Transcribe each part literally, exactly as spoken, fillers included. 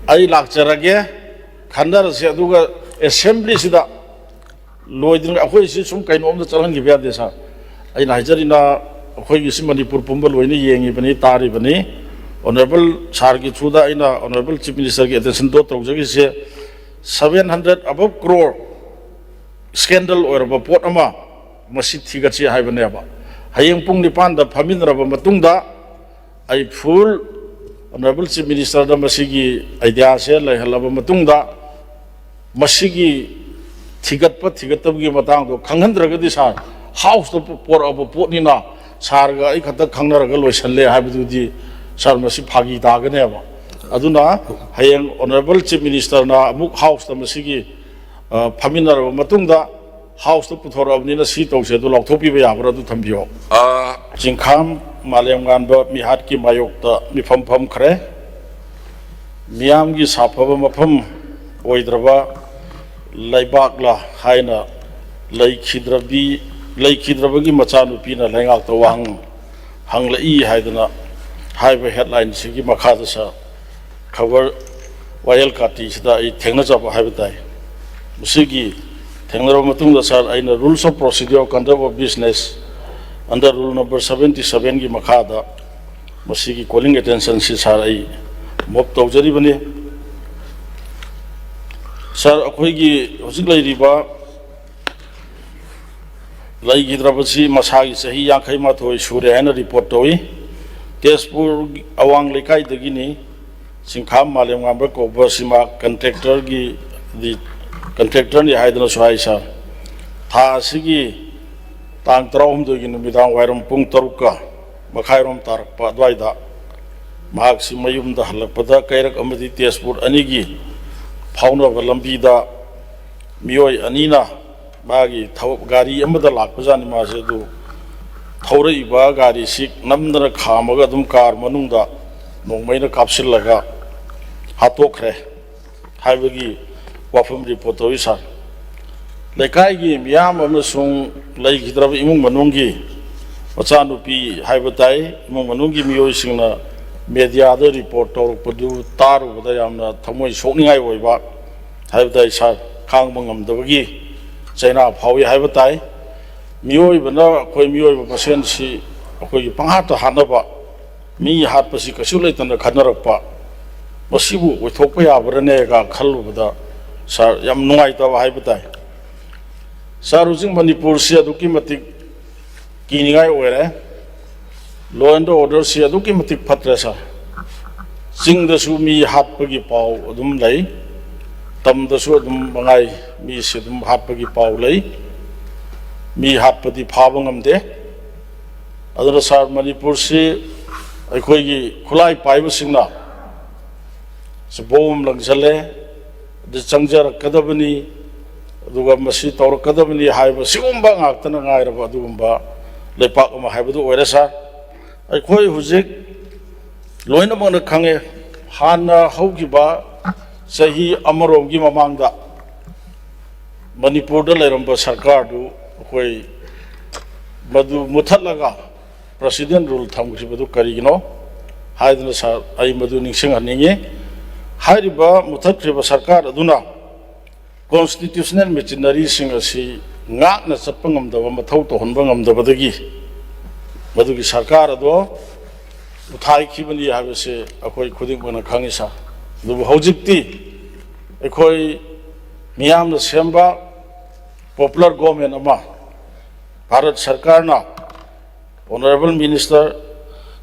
ꯑꯩ ꯂꯥꯛꯆꯔꯒꯦ, ꯈꯟꯅꯔꯁꯦ, ꯑꯗꯨꯒ ꯑꯦꯁꯦꯝꯕ꯭ꯂꯤꯁꯤꯗ ꯂꯣꯏꯗ꯭ꯔꯤꯉꯩ ꯑꯩꯈꯣꯏ ꯁꯤ ꯁꯨꯝ ꯀꯩꯅꯣꯝꯇ ꯆꯠꯍꯟꯈꯤꯕ ꯌꯥꯗꯦ, ꯁꯥꯔ꯫ ꯑꯩꯅ ꯍꯥꯏꯖꯔꯤꯅ, ꯑꯩꯈꯣꯏꯒꯤ ꯁꯤ ꯃꯅꯤꯄꯨꯔ ꯄꯨꯝꯕ ꯂꯣꯏꯅ ꯌꯦꯡꯉꯤꯕꯅꯤ, ꯇꯥꯔꯤꯕꯅꯤ꯫ ꯑꯣꯅꯔꯦꯕꯜ ꯁꯥꯔꯒꯤ ꯊ꯭ꯔꯨꯗ ꯑꯩꯅ ꯑꯣꯅꯔꯦꯕꯜ ꯆꯤꯐ ꯃꯤꯅꯤꯁꯇꯔꯒꯤ ꯑꯦꯇꯦꯟꯁꯟꯗꯣ ꯇꯧꯖꯈꯤꯁꯦ, seven hundred above crore scandal ꯑꯣꯏꯔꯕ ꯄꯣꯠ ꯑꯃ ꯃꯁꯤ ꯊꯤꯒꯠꯁꯤ ꯍꯥꯏꯕꯅꯦꯕ꯫ ꯍꯌꯦꯡ ꯄꯨꯡ ꯅꯤꯄꯥꯟꯗ ꯐꯝꯃꯤꯟꯅꯔꯕ ꯃꯇꯨꯡꯗ, ꯑꯩ ꯐꯨꯜ ꯑꯣꯅꯔꯦꯕꯜ ꯆꯤꯐ ꯃꯤꯅꯤꯁꯇꯔꯗ ꯃꯁꯤꯒꯤ ꯑꯥꯏꯗꯤꯌꯥꯁꯦ ꯂꯩꯍꯜꯂꯕ ꯃꯇꯨꯡꯗ, ꯃꯁꯤꯒꯤ ꯊꯤꯒꯠꯄ ꯊꯤꯒꯠꯇꯕꯒꯤ ꯃꯇꯥꯡꯗꯣ ꯈꯪꯍꯟꯗ꯭ꯔꯒꯗꯤ, ꯁꯥꯔ, ꯍꯥꯎꯁꯇ ꯄꯣꯔꯛꯑꯕ ꯄꯣꯠꯅꯤꯅ, ꯁꯥꯔꯒ ꯑꯩ ꯈꯛꯇ ꯈꯪꯅꯔꯒ ꯂꯣꯏꯁꯜꯂꯦ ꯍꯥꯏꯕꯗꯨꯗꯤ, ꯁꯥꯔ, ꯃꯁꯤ ꯐꯥꯒꯤ ꯇꯥꯒꯅꯦꯕ꯫ ꯑꯗꯨꯅ ꯍꯌꯦꯡ ꯑꯣꯅꯔꯦꯕꯜ ꯆꯤꯐ ꯃꯤꯅꯤꯁꯇꯔꯅ ꯑꯃꯨꯛ ꯍꯥꯎꯁꯇ ꯃꯁꯤꯒꯤ, ꯑ, ꯐꯝꯃꯤꯟꯅꯔꯕ ꯃꯇꯨꯡꯗ, ꯍꯥꯎꯁꯇ ꯄꯨꯊꯣꯔꯛꯑꯕꯅꯤꯅ ꯁꯤ ꯇꯧꯁꯦ, ꯑꯗꯨ ꯂꯥꯎꯊꯣꯛꯄꯤꯕ ꯌꯥꯕ꯭ꯔꯥ? ꯑꯗꯨ ꯊꯝꯕꯤꯌꯣ꯫ ꯑ, ꯆꯤꯡꯈꯥꯝ ꯃꯥꯂꯦꯝꯉꯥꯟꯕ ꯃꯤꯍꯥꯠꯀꯤ ꯃꯥꯌꯣꯛꯇ ꯃꯤꯐꯝ ꯐꯝꯈ꯭ꯔꯦ꯫ ꯃꯤꯌꯥꯝꯒꯤ ꯁꯥꯐꯕ ꯃꯐꯝ ꯑꯣꯏꯗ꯭ꯔꯕ ꯂꯩꯕꯥꯛꯂ ꯍꯥꯏꯅ ꯂꯩꯈꯤꯗ꯭ꯔꯕꯤ-, ꯂꯩꯈꯤꯗ꯭ꯔꯕꯒꯤ ꯃꯆꯥꯅꯨꯄꯤꯅ ꯂꯩꯉꯥꯛꯇ ꯋꯥꯍꯪ ꯍꯪꯂꯛꯏ ꯍꯥꯏꯗꯅ ꯍꯥꯏꯕ ꯍꯦꯗꯂꯥꯏꯟꯁꯤꯒꯤ ꯃꯈꯥꯗ, ꯁꯥꯔ, ꯈꯕꯔ ꯋꯥꯌꯦꯜ ꯀꯥꯇꯤꯁꯤꯗ ꯑꯩ ꯊꯦꯡꯅꯖꯕ ꯍꯥꯏꯕ ꯇꯥꯏ꯫ ꯃꯁꯤꯒꯤ ꯊꯦꯡꯅꯔꯕ ꯃꯇꯨꯡꯗ, ꯁꯥꯔ, ꯑꯩꯅ Rules of Procedure of Conduct of Business under rule number seventy seven ꯒꯤ ꯃꯈꯥꯗ ꯃꯁꯤꯒꯤ calling attention ꯁꯤ, ꯁꯥꯔ, ꯑꯩ ꯃꯨꯚ ꯇꯧꯖꯔꯤꯕꯅꯤ꯫ ꯁꯥꯔ, ꯑꯩꯈꯣꯏꯒꯤ ꯍꯧꯖꯤꯛ ꯂꯩꯔꯤꯕ ꯂꯩꯈꯤꯗ꯭ꯔꯕꯁꯤ ꯃꯁꯥꯒꯤ ꯆꯍꯤ ꯌꯥꯡꯈꯩ ꯃꯥꯊꯣꯏ ꯁꯨꯔꯦ ꯍꯥꯏꯅ ꯔꯤꯄꯣꯔꯠ ꯇꯧꯏ꯫ ꯇꯦꯖꯄꯨꯔ ꯑꯋꯥꯡ ꯂꯩꯀꯥꯏꯗꯒꯤꯅꯤ꯫ ꯆꯤꯡꯈꯥꯝ ꯃꯥꯂꯦꯝꯉꯥꯟꯕ ꯀꯧꯕ ꯁꯤꯃ ꯀꯟꯇ꯭ꯔꯦꯛꯇꯔꯒꯤ, ꯗꯤ, ꯀꯟꯇ꯭ꯔꯦꯛꯇꯔꯅꯤ ꯍꯥꯏꯗꯅꯁꯨ ꯍꯥꯏ, ꯁꯥꯔ꯫ ꯊꯥ ꯑꯁꯤꯒꯤ ꯇꯥꯡ ꯇꯔꯥꯍꯨꯝꯗꯣꯏꯒꯤ ꯅꯨꯃꯤꯗꯥꯡ ꯋꯥꯏꯔꯝ ꯄꯨꯡ ꯇꯔꯨꯛꯀ ꯃꯈꯥꯏꯔꯣꯝ ꯇꯥꯔꯛꯄ ꯑꯗꯨꯋꯥꯏꯗ ꯃꯍꯥꯛꯁꯤ ꯃꯌꯨꯝꯗ ꯍꯜꯂꯛꯄꯗ ꯀꯩꯔꯛ ꯑꯃꯗꯤ ꯇꯦꯖꯄꯨꯔ ꯑꯅꯤꯒꯤ ꯐꯥꯎꯅꯕ ꯂꯝꯕꯤꯗ ꯃꯤꯑꯣꯏ ꯑꯅꯤꯅ ꯃꯥꯒꯤ ꯊꯧ-, ꯒꯥꯔꯤ ꯑꯃꯗ ꯂꯥꯛꯄꯖꯥꯠꯅꯤ꯫ ꯃꯥꯁꯦ ꯑꯗꯨ ꯊꯧꯔꯛꯏꯕ ꯒꯥꯔꯤꯁꯤ ꯅꯝꯗꯅ ꯈꯥꯝꯃꯒ ꯑꯗꯨꯝ ꯀꯥꯔ ꯃꯅꯨꯡꯗ ꯅꯣꯡꯃꯩꯅ ꯀꯥꯞꯁꯤꯜꯂꯒ ꯍꯥꯠꯇꯣꯛꯈ꯭ꯔꯦ ꯍꯥꯏꯕꯒꯤ ꯋꯥꯐꯝ ꯔꯤꯄꯣꯔꯠ ꯇꯧꯏ, ꯁꯥꯔ꯫ ꯂꯩꯀꯥꯏꯒꯤ ꯃꯤꯌꯥꯝ ꯑꯃꯁꯨꯡ ꯂꯩꯈꯤꯗ꯭ꯔꯕ ꯏꯃꯨꯡ ꯃꯅꯨꯡꯒꯤ ꯃꯆꯥꯅꯨꯄꯤ ꯍꯥꯏꯕ ꯇꯥꯏ, ꯏꯃꯨꯡ ꯃꯅꯨꯡꯒꯤ ꯃꯤꯑꯣꯏꯁꯤꯡꯅ ꯃꯦꯗꯤꯌꯥꯗ ꯔꯤꯄꯣꯔꯠ ꯇꯧꯔꯛꯄꯗꯨ ꯇꯥꯔꯨꯕꯗ ꯌꯥꯝꯅ ꯊꯃꯣꯏ ꯁꯣꯛꯅꯤꯡꯉꯥꯏ ꯑꯣꯏꯕ ꯍꯥꯏꯕ ꯇꯥꯏ ꯁꯥꯔ꯫ ꯈꯥꯡꯕ ꯉꯝꯗꯕꯒꯤ ꯆꯩꯅꯥ ꯐꯥꯎꯏ ꯍꯥꯏꯕ ꯇꯥꯏ꯫ ꯃꯤꯑꯣꯏꯕꯅ, ꯑꯩꯈꯣꯏ ꯃꯤꯑꯣꯏꯕ ꯃꯁꯦꯟꯁꯤ ꯑꯩꯈꯣꯏꯒꯤ ꯄꯪꯍꯥꯠꯇ ꯍꯥꯠꯅꯕ, ꯃꯤ ꯍꯥꯠꯄꯁꯤ ꯀꯩꯁꯨ ꯂꯩꯇꯅ ꯈꯟꯅꯔꯛꯄ, ꯃꯁꯤꯕꯨ ꯑꯣꯏꯊꯣꯛꯄ ꯌꯥꯕ꯭ꯔꯅꯦꯒ ꯈꯜꯂꯨꯕꯗ ꯁꯥꯔ, ꯌꯥꯝ ꯅꯨꯡꯉꯥꯏꯇꯕ ꯍꯥꯏꯕ ꯇꯥꯏ꯫ ꯁꯥꯔ, ꯍꯧꯖꯤꯛ ꯃꯅꯤꯄꯨꯔꯁꯤ ꯑꯗꯨꯛꯀꯤ ꯃꯇꯤꯛ ꯀꯤꯅꯤꯡꯉꯥꯏ ꯑꯣꯏꯔꯦ꯫ Law and orderꯁꯤ ꯑꯗꯨꯛꯀꯤ ꯃꯇꯤꯛ ꯐꯠꯇ꯭ꯔꯦ ꯁꯥꯔ꯫ ꯆꯤꯡꯗꯁꯨ ꯃꯤ ꯍꯥꯠꯄꯒꯤ ꯄꯥꯎ ꯑꯗꯨꯝ ꯂꯩ, ꯇꯝꯗꯁꯨ ꯑꯗꯨꯝ ꯃꯉꯥꯏ, ꯃꯤꯁꯤ ꯑꯗꯨꯝ ꯍꯥꯠꯄꯒꯤ ꯄꯥꯎ ꯂꯩ꯫ ꯃꯤ ꯍꯥꯠꯄꯗꯤ ꯐꯥꯕ ꯉꯝꯗꯦ꯫ ꯑꯗꯨꯅ ꯁꯥꯔ, ꯃꯅꯤꯄꯨꯔꯁꯤ ꯑꯩꯈꯣꯏꯒꯤ ꯈꯨꯠꯂꯥꯏ ꯄꯥꯏꯕꯁꯤꯡꯅ ꯕꯣꯝ ꯂꯪꯁꯜꯂꯦ, ꯑꯗꯨ ꯆꯪꯖꯔꯛꯀꯗꯕꯅꯤ, ꯑꯗꯨꯒ ꯃꯁꯤ ꯇꯧꯔꯛꯀꯗꯕꯅꯤ ꯍꯥꯏꯕ ꯁꯤꯒꯨꯝꯕ ꯉꯥꯛꯇꯅ ꯉꯥꯏꯔꯕ ꯑꯗꯨꯒꯨꯝꯕ ꯂꯩꯄꯥꯛ ꯑꯃ ꯍꯥꯏꯕꯗꯨ ꯑꯣꯏꯔꯦ ꯁꯥꯔ꯫ ꯑꯩꯈꯣꯏ ꯍꯧꯖꯤꯛ ꯂꯣꯏꯅꯃꯛꯅ ꯈꯪꯉꯦ, ꯍꯥꯟꯅ ꯍꯧꯈꯤꯕ ꯆꯍꯤ ꯑꯃꯔꯣꯝꯒꯤ ꯃꯃꯥꯡꯗ ꯃꯅꯤꯄꯨꯔꯗ ꯂꯩꯔꯝꯕ ꯁꯔꯀꯥꯔꯗꯨ ꯑꯩꯈꯣꯏ ꯃꯗꯨ ꯃꯨꯊꯠꯂꯒ President rule ꯊꯝꯈꯤꯕꯗꯨ ꯀꯔꯤꯒꯤꯅꯣ ꯍꯥꯏꯗꯨꯅ ꯁꯥꯔ, ꯑꯩ ꯃꯗꯨ ꯅꯤꯡꯁꯤꯡꯍꯟꯅꯤꯡꯏ꯫ ꯍꯥꯏꯔꯤꯕ ꯃꯨꯊꯠꯈ꯭ꯔꯤꯕ ꯁꯔꯀꯥꯔ ꯑꯗꯨꯅ constitutional machineryꯁꯤꯡ ꯑꯁꯤ ꯉꯥꯛꯅ ꯆꯠꯄ ꯉꯝꯗꯕ, ꯃꯊꯧ ꯇꯧꯍꯟꯕ ꯉꯝꯗꯕꯗꯒꯤ ꯃꯗꯨꯒꯤ ꯁꯔꯀꯥꯔ ꯑꯗꯣ ꯎꯊꯥꯏꯈꯤꯕꯅꯤ ꯍꯥꯏꯕꯁꯤ ꯑꯩꯈꯣꯏ ꯈꯨꯗꯤꯡꯃꯛꯅ ꯈꯪꯏ ꯁꯥꯔ꯫ ꯑꯗꯨꯕꯨ ꯍꯧꯖꯤꯛꯇꯤ ꯑꯩꯈꯣꯏ ꯃꯤꯌꯥꯝꯅ ꯁꯦꯝꯕ popular government ꯑꯃ ꯚꯥꯔꯠ ꯁꯔꯀꯥꯔꯅ Honourable Minister,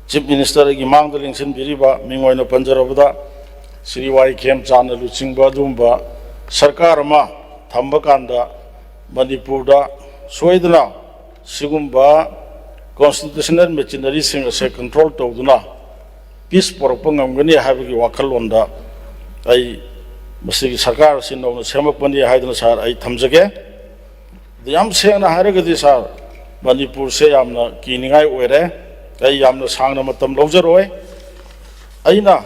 Chief Ministerꯒꯤ ꯃꯥꯡꯗ ꯂꯦꯡꯁꯤꯟꯕꯤꯔꯤꯕ ꯃꯤꯡ ꯑꯣꯏꯅ ꯄꯟꯖꯔꯕꯗ ꯁ꯭ꯔꯤ ꯋꯥꯏ ꯈꯦꯝꯆꯥꯟꯅ ꯂꯨꯆꯤꯡꯕ ꯑꯗꯨꯒꯨꯝꯕ ꯁꯔꯀꯥꯔ ꯑꯃ ꯊꯝꯕ ꯀꯥꯟꯗ ꯃꯅꯤꯄꯨꯔꯗ ꯁꯣꯏꯗꯅ ꯁꯤꯒꯨꯝꯕ constitutional machineryꯁꯤꯡ ꯑꯁꯦ control ꯇꯧꯗꯨꯅ peace ꯄꯨꯔꯛꯄ ꯉꯝꯒꯅꯤ ꯍꯥꯏꯕꯒꯤ ꯋꯥꯈꯜꯂꯣꯟꯗ ꯑꯩ ꯃꯁꯤꯒꯤ ꯁꯔꯀꯥꯔ ꯑꯁꯤ ꯅꯧꯅ ꯁꯦꯝꯃꯛꯄꯅꯤ ꯍꯥꯏꯗꯨꯅ ꯁꯥꯔ ꯑꯩ ꯊꯝꯖꯒꯦ꯫ ꯑꯗꯨ ꯌꯥꯝ ꯁꯦꯡꯅ ꯍꯥꯏꯔꯒꯗꯤ ꯁꯥꯔ, ꯃꯅꯤꯄꯨꯔꯁꯦ ꯌꯥꯝꯅ ꯀꯤꯅꯤꯡꯉꯥꯏ ꯑꯣꯏꯔꯦ꯫ ꯑꯩ ꯌꯥꯝꯅ ꯁꯥꯡꯅ ꯃꯇꯝ ꯂꯧꯖꯔꯣꯏ꯫ ꯑꯩꯅ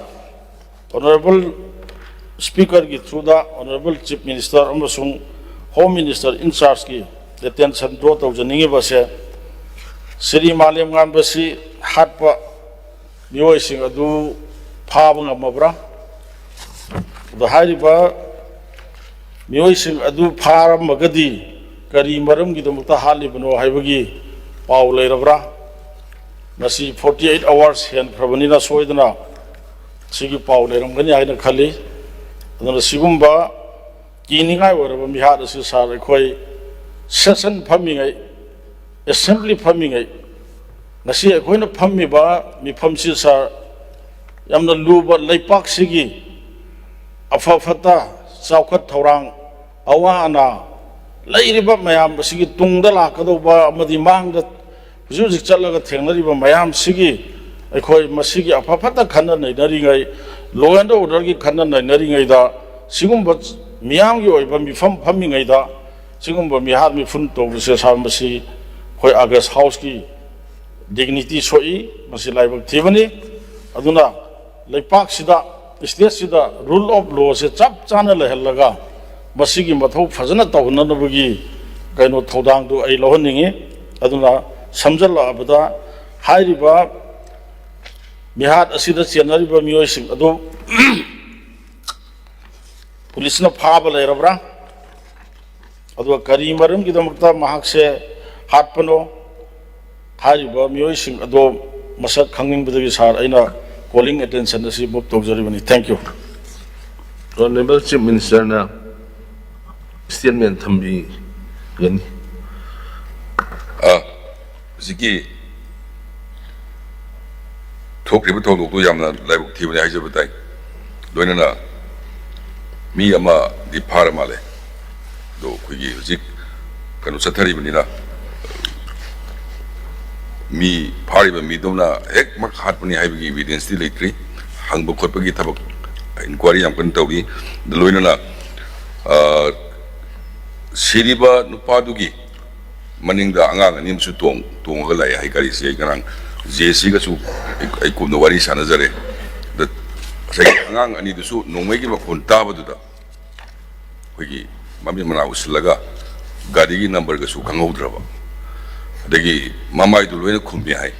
Honourable Speakerꯒꯤ throughꯗ Honourable Chief Minister ꯑꯃꯁꯨꯡ Home Minister in chargeꯀꯤ attention draw ꯇꯧꯖꯅꯤꯡꯉꯤꯕꯁꯦ, Shri ꯃꯥꯂꯦꯝꯉꯥꯟꯕꯁꯤ ꯍꯥꯠꯄ ꯃꯤꯑꯣꯏꯁꯤꯡ ꯑꯗꯨ ꯐꯥꯕ ꯉꯝꯃꯕ꯭ꯔꯥ? ꯑꯗꯣ ꯍꯥꯏꯔꯤꯕ ꯃꯤꯑꯣꯏꯁꯤꯡ ꯑꯗꯨ ꯐꯥꯔꯝꯃꯒꯗꯤ ꯀꯔꯤ ꯃꯔꯝꯒꯤꯗꯃꯛꯇ ꯍꯥꯠꯂꯤꯕꯅꯣ ꯍꯥꯏꯕꯒꯤ ꯄꯥꯎ ꯂꯩꯔꯕ꯭ꯔꯥ? ꯉꯁꯤ forty eight hours ꯍꯦꯟꯈ꯭ꯔꯕꯅꯤꯅ ꯁꯣꯏꯗꯅ ꯁꯤꯒꯤ ꯄꯥꯎ ꯂꯩꯔꯝꯒꯅꯤ ꯍꯥꯏꯅ ꯈꯜꯂꯤ꯫ ꯑꯗꯨꯅ ꯁꯤꯒꯨꯝꯕ ꯀꯤꯅꯤꯡꯉꯥꯏ ꯑꯣꯏꯔꯕ ꯃꯤꯍꯥꯠ ꯑꯁꯤ ꯁꯥꯔ, ꯑꯩꯈꯣꯏ ꯁꯦꯁꯟ ꯐꯝꯃꯤꯉꯩ, ꯑꯦꯁꯦꯝꯕ꯭ꯂꯤ ꯐꯝꯃꯤꯉꯩ, ꯉꯁꯤ ꯑꯩꯈꯣꯏꯅ ꯐꯝꯃꯤꯕ ꯃꯤꯐꯝꯁꯤ ꯁꯥꯔ, ꯌꯥꯝꯅ ꯂꯨꯕ ꯂꯩꯄꯥꯛꯁꯤꯒꯤ ꯑꯐ ꯐꯠꯇ, ꯆꯥꯎꯈꯠ ꯊꯧꯔꯥꯡ, ꯑꯋꯥ ꯑꯅꯥ, ꯂꯩꯔꯤꯕ ꯃꯌꯥꯝ ꯑꯁꯤꯒꯤ ꯇꯨꯡꯗ ꯂꯥꯛꯀꯗꯧꯕ ꯑꯃꯗꯤ ꯃꯥꯡꯗ ꯍꯧꯖꯤꯛ ꯍꯧꯖꯤꯛ ꯆꯠꯂꯒ ꯊꯦꯡꯅꯔꯤꯕ ꯃꯌꯥꯝꯁꯤꯒꯤ ꯑꯩꯈꯣꯏ ꯃꯁꯤꯒꯤ ꯑꯐ ꯐꯠꯇ ꯈꯟꯅ ꯅꯩꯅꯔꯤꯉꯩ, law and orderꯒꯤ ꯈꯟꯅ ꯅꯩꯅꯔꯤꯉꯩꯗ ꯁꯤꯒꯨꯝꯕ ꯃꯤꯌꯥꯝꯒꯤ ꯑꯣꯏꯕ ꯃꯤꯐꯝ ꯐꯝꯃꯤꯉꯩꯗ ꯁꯤꯒꯨꯝꯕ ꯃꯤꯍꯥꯠ ꯃꯤꯐꯨꯟ ꯇꯧꯕꯁꯦ ꯁꯥꯔ, ꯃꯁꯤ ꯑꯩꯈꯣꯏ August Houseꯀꯤ dignity ꯁꯣꯛꯏ, ꯃꯁꯤ ꯂꯥꯏꯕꯛ ꯊꯤꯕꯅꯤ꯫ ꯑꯗꯨꯅ ꯂꯩꯄꯥꯛꯁꯤꯗ, stateꯁꯤꯗ rule of lawꯁꯦ ꯆꯞ ꯆꯥꯅ ꯂꯩꯍꯜꯂꯒ ꯃꯁꯤꯒꯤ ꯃꯊꯧ ꯐꯖꯅ ꯇꯧꯍꯟꯅꯕꯒꯤ ꯀꯩꯅꯣ ꯊꯧꯗꯥꯡꯗꯨ ꯑꯩ ꯂꯧꯍꯟꯅꯤꯡꯉꯤ꯫ ꯑꯗꯨꯅ ꯁꯝꯖꯜꯂꯛꯑꯕꯗ ꯍꯥꯏꯔꯤꯕ ꯃꯤꯍꯥꯠ ꯑꯁꯤꯗ ꯆꯦꯟꯅꯔꯤꯕ ꯃꯤꯑꯣꯏꯁꯤꯡ ꯑꯗꯨ ꯄꯨꯂꯤꯁꯅ ꯐꯥꯕ ꯂꯩꯔꯕ꯭ꯔꯥ? ꯑꯗꯨꯒ ꯀꯔꯤ ꯃꯔꯝꯒꯤꯗꯃꯛꯇ ꯃꯍꯥꯛꯁꯦ ꯍꯥꯠꯄꯅꯣ? ꯍꯥꯏꯔꯤꯕ ꯃꯤꯑꯣꯏꯁꯤꯡ ꯑꯗꯣ ꯃꯁꯛ ꯈꯪꯅꯤꯡꯕꯗꯒꯤ ꯁꯥꯔ, ꯑꯩꯅ calling attention ꯑꯁꯤ move ꯇꯧꯖꯔꯤꯕꯅꯤ꯫ Thank you꯫ Honourable Chief Ministerꯅ statement ꯊꯝꯕꯤꯒꯅꯤ꯫ ꯑ, ꯍꯧꯖꯤꯛꯀꯤ ꯊꯣꯛꯈ꯭ꯔꯤꯕ ꯊꯧꯗꯣꯛꯇꯨ ꯌꯥꯝꯅ ꯂꯥꯏꯕꯛ ꯊꯤꯕꯅꯤ ꯍꯥꯏꯖꯕ ꯇꯥꯏ꯫ ꯂꯣꯏꯅꯅ ꯃꯤ ꯑꯃꯗꯤ ꯐꯥꯔ ꯃꯥꯜꯂꯦ꯫ ꯑꯗꯣ ꯑꯩꯈꯣꯏꯒꯤ ꯍꯧꯖꯤꯛ ꯀꯩꯅꯣ ꯆꯠꯊꯔꯤꯕꯅꯤꯅ, ꯃꯤ ꯐꯥꯔꯤꯕ ꯃꯤꯗꯨꯅ ꯍꯦꯛꯃꯛ ꯍꯥꯠꯄꯅꯤ ꯍꯥꯏꯕꯒꯤ evidenceꯇꯤ ꯂꯩꯇ꯭ꯔꯤ꯫ ꯍꯪꯕ ꯈꯣꯠꯄꯒꯤ ꯊꯕꯛ, inquiry ꯌꯥꯝ ꯀꯟꯅ ꯇꯧꯔꯤ꯫ ꯑꯗꯨ ꯂꯣꯏꯅꯅ, ꯑ, ꯁꯤꯔꯤꯕ ꯅꯨꯄꯥꯗꯨꯒꯤ ꯃꯅꯤꯡꯗ ꯑꯉꯥꯡ ꯑꯅꯤ ꯑꯃꯁꯨ ꯇꯣꯡ-, ꯇꯣꯡꯉꯒ ꯂꯥꯛꯑꯦ ꯍꯥꯏ ꯒꯥꯔꯤꯁꯦ꯫ ꯑꯩ ꯉꯔꯥꯡ ꯖꯦ ꯁꯤꯒꯁꯨ ꯑꯩ, ꯑꯩ ꯀꯨꯞꯅ ꯋꯥꯔꯤ ꯁꯥꯟꯅꯖꯔꯦ꯫ ꯑꯗ ꯉꯁꯥꯏꯒꯤ ꯑꯉꯥꯡ ꯑꯅꯤꯗꯨꯁꯨ ꯅꯣꯡꯃꯩꯒꯤ ꯃꯈꯣꯟ ꯇꯥꯕꯗꯨꯗ ꯑꯩꯈꯣꯏꯒꯤ ꯃꯃꯤꯠ ꯃꯅꯥ ꯎꯁꯤꯜꯂꯒ ꯒꯥꯔꯤꯒꯤ numberꯒꯁꯨ ꯈꯪꯍꯧꯗ꯭ꯔꯕ, ꯑꯗꯒꯤ ꯃꯃꯥꯏꯗꯨ ꯂꯣꯏꯅ ꯈꯨꯝꯃꯦ ꯍꯥꯏ꯫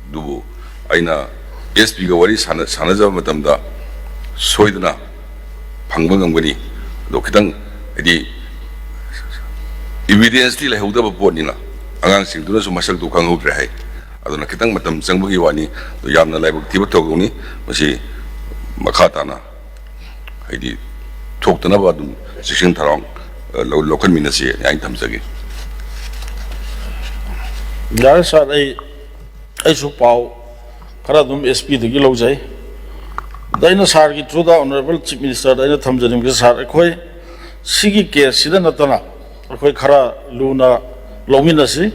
ꯑꯗꯨꯕꯨ ꯑꯩꯅ ꯑꯦꯁ ꯄꯤꯒ ꯋꯥꯔꯤ ꯁꯥꯟꯅ-, ꯁꯥꯟꯅꯖꯕ ꯃꯇꯝꯗ ꯁꯣꯏꯗꯅ ꯐꯪꯕ ꯉꯝꯒꯅꯤ꯫ ꯑꯗꯣ ꯈꯤꯇꯪ, ꯍꯥꯏꯗꯤ, ꯏꯕꯤꯗꯦꯟꯁꯇꯤ ꯂꯩꯍꯧꯗꯕ ꯄꯣꯠꯅꯤꯅ ꯑꯉꯥꯡꯁꯤꯡꯗꯨꯅꯁꯨ ꯃꯁꯛꯇꯨ ꯈꯪꯍꯧꯗ꯭ꯔꯦ ꯍꯥꯏ꯫ ꯑꯗꯨꯅ ꯈꯤꯇꯪ ꯃꯇꯝ ꯆꯪꯕꯒꯤ ꯋꯥꯅꯤ꯫ ꯑꯗꯣ ꯌꯥꯝꯅ ꯂꯥꯏꯕꯛ ꯊꯤꯕ ꯊꯧꯗꯣꯛꯅꯤ꯫ ꯃꯁꯤ ꯃꯈꯥ ꯇꯥꯅ, ꯍꯥꯏꯗꯤ, ꯊꯣꯛꯇꯅꯕ ꯑꯗꯨꯝ ꯆꯦꯛꯁꯤꯟ ꯊꯧꯔꯥꯡ, ꯑ, ꯂꯧ-, ꯂꯧꯈꯠꯃꯤꯟꯅꯁꯤ ꯍꯥꯏꯅ ꯊꯝꯖꯒꯦ꯫ ꯌꯥꯔꯦ ꯁꯥꯔ, ꯑꯩ, ꯑꯩꯁꯨ ꯄꯥꯎ ꯈꯔ ꯑꯗꯨꯝ ꯑꯦꯁ ꯄꯤꯗꯒꯤ ꯂꯧꯖꯩ꯫ ꯑꯗ ꯑꯩꯅ ꯁꯥꯔꯒꯤ ꯊ꯭ꯔꯨꯗ ꯑꯣꯅꯔꯦꯕꯜ ꯆꯤꯐ ꯃꯤꯅꯤꯁꯇꯔꯗ ꯑꯩꯅ ꯊꯝꯖꯅꯤꯡꯕꯁꯦ, ꯁꯥꯔ, ꯑꯩꯈꯣꯏ ꯁꯤꯒꯤ ꯀꯦꯁꯁꯤꯗ ꯅꯠꯇꯅ ꯑꯩꯈꯣꯏ ꯈꯔ ꯂꯨꯅ ꯂꯧꯃꯤꯟꯅꯁꯤ꯫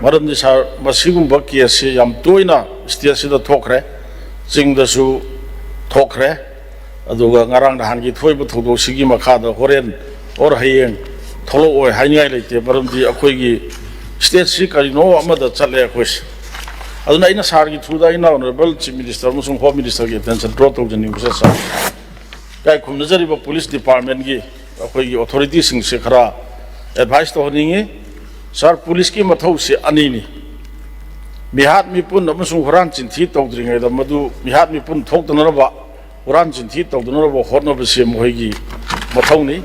ꯃꯔꯝꯗꯤ ꯁꯥꯔ, ꯃꯁꯤꯒꯨꯝꯕ ꯀꯦꯁꯁꯤ ꯌꯥꯝ ꯇꯣꯏꯅ ꯁ꯭ꯇꯦꯠꯁꯤꯗ ꯊꯣꯛꯈ꯭ꯔꯦ, ꯆꯤꯡꯗꯁꯨ ꯊꯣꯛꯈ꯭ꯔꯦ꯫ ꯑꯗꯨꯒ ꯉꯔꯥꯡ ꯅꯍꯥꯟꯒꯤ ꯊꯣꯛꯏꯕ ꯊꯧꯗꯣꯛꯁꯤꯒꯤ ꯃꯈꯥꯗ ꯍꯣꯔꯦꯟ ꯑꯣꯔ ꯍꯌꯦꯡ ꯊꯣꯛꯂꯛꯑꯣꯏ ꯍꯥꯏꯅꯤꯡꯉꯥꯏ ꯂꯩꯇꯦ, ꯃꯔꯝꯗꯤ ꯑꯩꯈꯣꯏꯒꯤ ꯁ꯭ꯇꯦꯠꯁꯤ ꯀꯔꯤꯅꯣ ꯑꯃꯗ ꯆꯠꯂꯦ ꯑꯩꯈꯣꯏꯁꯦ꯫ ꯑꯗꯨꯅ ꯑꯩꯅ ꯁꯥꯔꯒꯤ ꯊ꯭ꯔꯨꯗ ꯑꯩꯅ ꯑꯣꯅꯔꯦꯕꯜ ꯆꯤꯐ ꯃꯤꯅꯤꯁꯇꯔ ꯑꯃꯁꯨꯡ ꯍꯣꯝ ꯃꯤꯅꯤꯁꯇꯔꯒꯤ ꯑꯦꯇꯦꯟꯁꯟ ꯗ꯭ꯔꯣ ꯇꯧꯖꯅꯤꯡꯕꯁꯦ, ꯁꯥꯔ, ꯏꯀꯥꯏ ꯈꯨꯝꯅꯖꯔꯤꯕ ꯄꯨꯂꯤꯁ ꯗꯤꯄꯥꯔꯠꯃꯦꯟꯒꯤ ꯑꯩꯈꯣꯏꯒꯤ ꯑꯣꯊꯣꯔꯤꯇꯤꯁꯤꯡꯁꯦ ꯈꯔ ꯑꯦꯗꯚꯥꯏꯁ ꯇꯧꯍꯟꯅꯤꯡꯉꯤ꯫ ꯁꯥꯔ, ꯄꯨꯂꯤꯁꯀꯤ ꯃꯊꯧꯁꯦ ꯑꯅꯤꯅꯤ: ꯃꯤꯍꯥꯠ ꯃꯤꯄꯨꯟ ꯑꯃꯁꯨꯡ ꯍꯨꯔꯥꯟ ꯆꯤꯟꯊꯤ ꯇꯧꯗ꯭ꯔꯤꯉꯩꯗ ꯃꯗꯨ ꯃꯤꯍꯥꯠ ꯃꯤꯄꯨꯟ ꯊꯣꯛꯇꯅꯅꯕ, ꯍꯨꯔꯥꯟ ꯆꯤꯟꯊꯤ ꯇꯧꯗꯅꯅꯕ ꯍꯣꯠꯅꯕꯁꯤ ꯃꯈꯣꯏꯒꯤ ꯃꯊꯧꯅꯤ꯫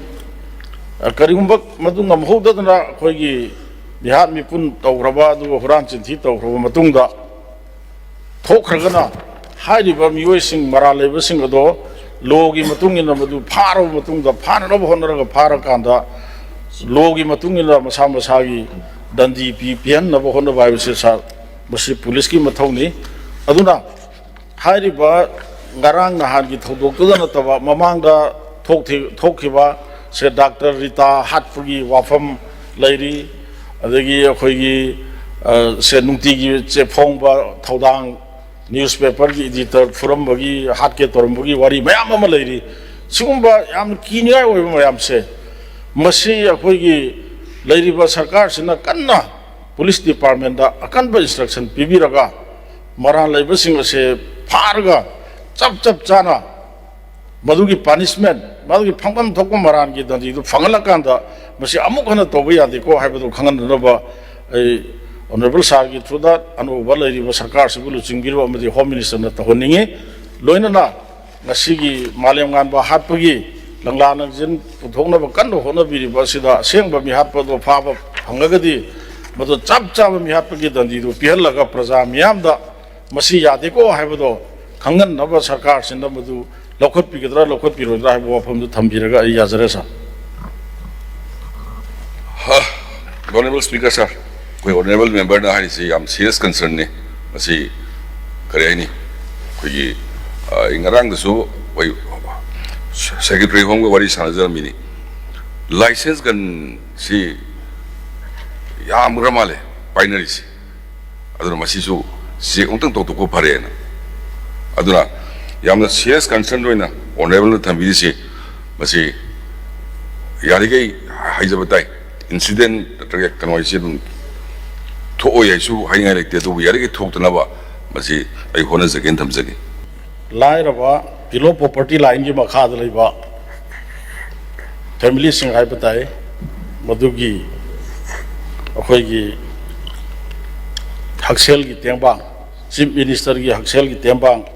ꯀꯔꯤꯒꯨꯝꯕ ꯃꯗꯨ ꯉꯝꯍꯧꯗꯗꯅ ꯑꯩꯈꯣꯏꯒꯤ ꯃꯤꯍꯥꯠ ꯃꯤꯄꯨꯟ ꯇꯧꯈ꯭ꯔꯕ, ꯑꯗꯨꯒ ꯍꯨꯔꯥꯟ ꯆꯤꯟꯊꯤ ꯇꯧꯈ꯭ꯔꯕ ꯃꯇꯨꯡꯗ ꯊꯣꯛꯈ꯭ꯔꯒꯅ, ꯍꯥꯏꯔꯤꯕ ꯃꯤꯑꯣꯏꯁꯤꯡ, ꯃꯔꯥꯜ ꯂꯩꯕꯁꯤꯡ ꯑꯗꯣ ꯂꯣꯒꯤ ꯃꯇꯨꯡ ꯏꯟꯅ ꯃꯗꯨ ꯐꯥꯔꯕ ꯃꯇꯨꯡꯗ, ꯐꯥꯅꯅꯕ ꯍꯣꯠꯅꯔꯒ ꯐꯥꯔꯀꯥꯟꯗ ꯂꯣꯒꯤ ꯃꯇꯨꯡ ꯏꯟꯅ ꯃꯁꯥ ꯃꯁꯥꯒꯤ ꯗꯟꯗꯤ ꯄꯤ-, ꯄꯤꯍꯟꯅꯕ ꯍꯣꯠꯅꯕ ꯍꯥꯏꯕꯁꯦ, ꯁꯥꯔ, ꯃꯁꯤ ꯄꯨꯂꯤꯁꯀꯤ ꯃꯊꯧꯅꯤ꯫ ꯑꯗꯨꯅ ꯍꯥꯏꯔꯤꯕ ꯉꯔꯥꯡ ꯅꯍꯥꯟꯒꯤ ꯊꯧꯗꯣꯛꯇꯨꯗ ꯅꯠꯇꯕ, ꯃꯃꯥꯡꯗ ꯊꯣꯛꯈꯤ-, ꯊꯣꯛꯈꯤꯕ ꯁꯦ ꯗꯥꯛꯇꯔ ꯔꯤꯇꯥ ꯍꯥꯠꯄꯒꯤ ꯋꯥꯐꯝ ꯂꯩꯔꯤ, ꯑꯗꯒꯤ ꯑꯩꯈꯣꯏꯒꯤ, ꯑ, ꯁꯦ ꯅꯨꯡꯇꯤꯒꯤ ꯆꯦ ꯐꯣꯡꯕ ꯊꯧꯗꯥꯡ, ꯅ꯭ꯌꯨꯁꯄꯦꯄꯔꯒꯤ ꯏꯗꯤꯇꯔ ꯐꯨꯔꯝꯕꯒꯤ, ꯍꯥꯠꯀꯦ ꯇꯧꯔꯝꯕꯒꯤ ꯋꯥꯔꯤ ꯃꯌꯥꯝ ꯑꯃ ꯂꯩꯔꯤ꯫ ꯁꯤꯒꯨꯝꯕ ꯌꯥꯝ ꯀꯤꯅꯤꯡꯉꯥꯏ ꯑꯣꯏꯕ ꯃꯌꯥꯝꯁꯦ, ꯃꯁꯤ ꯑꯩꯈꯣꯏꯒꯤ ꯂꯩꯔꯤꯕ ꯁꯔꯀꯥꯔꯁꯤꯅ ꯀꯟꯅ ꯄꯨꯂꯤꯁ ꯗꯤꯄꯥꯔꯠꯃꯦꯟꯗ ꯑꯀꯟꯕ ꯏꯟꯁꯇ꯭ꯔꯛꯁꯟ ꯄꯤꯕꯤꯔꯒ, ꯃꯔꯥꯜ ꯂꯩꯕꯁꯤꯡ ꯑꯁꯦ ꯐꯥꯔꯒ ꯆꯞ ꯆꯞ ꯆꯥꯅ ꯃꯗꯨꯒꯤ ꯄꯥꯅꯤꯁꯃꯦꯟ, ꯃꯗꯨꯒꯤ ꯐꯪꯐꯝ ꯊꯣꯛꯄ ꯃꯔꯥꯜꯒꯤ ꯗꯟꯗꯤꯗꯨ ꯐꯪꯍꯜꯂꯀꯥꯟꯗ, ꯃꯁꯤ ꯑꯃꯨꯛ ꯍꯟꯅ ꯇꯧꯕ ꯌꯥꯗꯦꯀꯣ ꯍꯥꯏꯕꯗꯨ ꯈꯪꯍꯟꯅꯅꯕ ꯑꯩ Honourable sirꯒꯤ through ꯗ ꯑꯅꯧꯕ ꯂꯩꯔꯤꯕ ꯁꯔꯀꯥꯔꯁꯤꯕꯨ ꯂꯨꯆꯤꯡꯕꯤꯔꯤꯕ ꯑꯃꯗꯤ Home Minister ꯅ ꯇꯧꯍꯟꯅꯤꯡꯏ꯫ ꯂꯣꯏꯅꯅ ꯉꯁꯤꯒꯤ ꯃꯥꯂꯦꯝ ꯉꯥꯟꯕ ꯍꯥꯠꯄꯒꯤ ꯂꯪꯂꯥ ꯂꯪꯖꯤꯟ ꯄꯨꯊꯣꯛꯅꯕ ꯀꯟꯅ ꯍꯣꯠꯅꯕꯤꯔꯤꯕ ꯑꯁꯤꯗ ꯑꯁꯦꯡꯕ ꯃꯤꯍꯥꯠꯄ ꯑꯗꯣ ꯐꯥꯕ ꯐꯪꯂꯒꯗꯤ ꯃꯗꯨ ꯆꯞ ꯆꯥꯕ ꯃꯤꯍꯥꯠꯄꯒꯤ ꯗꯟꯗꯤꯗꯨ ꯄꯤꯍꯜꯂꯒ ꯄ꯭ꯔꯖꯥ ꯃꯤꯌꯥꯝꯗ ꯃꯁꯤ ꯌꯥꯗꯦꯀꯣ ꯍꯥꯏꯕꯗꯣ ꯈꯪꯍꯟꯅꯕ ꯁꯔꯀꯥꯔꯁꯤꯅ ꯃꯗꯨ ꯂꯧꯈꯠꯄꯤꯒꯗ꯭ꯔꯥ ꯂꯧꯈꯠꯄꯤꯔꯣꯏꯗ꯭ꯔꯥ ꯍꯥꯏꯕ ꯋꯥꯐꯝꯗꯨ ꯊꯝꯕꯤꯔꯒ ꯑꯩ ꯌꯥꯖꯔꯦ, sir꯫ Honourable Speaker sir, ꯑꯩꯈꯣꯏ Honourable Member ꯅ ꯍꯥꯏꯔꯤꯁꯤ ꯌꯥꯝ serious concern ꯅꯤ꯫ ꯃꯁꯤ ꯀꯔꯤ ꯍꯥꯏꯅꯤ, ꯑꯩꯈꯣꯏꯒꯤ, ꯑ, ꯑꯩ ꯉꯔꯥꯡꯗꯁꯨ ꯑꯩꯈꯣꯏ Secretary Home ꯒ ꯋꯥꯔꯤ ꯁꯥꯟꯅꯖꯔꯝꯃꯤꯅꯤ꯫ Licence gun ꯁꯤ ꯌꯥꯝꯈ꯭ꯔ ꯃꯥꯜꯂꯦ ꯄꯥꯏꯅꯔꯤꯁꯤ꯫ ꯑꯗꯨꯅ ꯃꯁꯤꯁꯨ check ꯑꯃꯨꯛꯇꯪ ꯇꯧꯊꯣꯛꯄ ꯐꯔꯦꯅ꯫ ꯑꯗꯨꯅ ꯌꯥꯝꯅ serious concern ꯑꯣꯏꯅ Honourable ꯅ ꯊꯝꯕꯤꯔꯤꯁꯤ, ꯃꯁꯤ ꯌꯥꯔꯤꯈꯩ ꯍꯥꯏꯖꯕ ꯇꯥꯏ, incident ꯅꯠꯇ꯭ꯔꯒ ꯀꯩꯅꯣ ꯍꯥꯏꯁꯤ ꯑꯗꯨꯝ ꯊꯣꯛꯑꯣꯏ ꯍꯥꯏꯁꯨ ꯍꯥꯏꯅꯤꯡꯉꯥꯏ ꯂꯩꯇꯦ, ꯑꯗꯨꯕꯨ ꯌꯥꯔꯤꯈꯩ ꯊꯣꯛꯇꯅꯕ ꯃꯁꯤ ꯑꯩ ꯍꯣꯠꯅꯖꯒꯦꯅ ꯊꯝꯖꯒꯦ꯫ ꯂꯥꯏꯔꯕ, below poverty line ꯒꯤ ꯃꯈꯥꯗ ꯂꯩꯕ family ꯁꯤꯡ ꯍꯥꯏꯕ ꯇꯥꯏ, ꯃꯗꯨꯒꯤ ꯑꯩꯈꯣꯏꯒꯤ ꯍꯛꯁꯦꯜꯒꯤ ꯇꯦꯡꯕꯥꯡ, Chief Minister ꯒꯤ ꯍꯛꯁꯦꯜꯒꯤ ꯇꯦꯡꯕꯥꯡ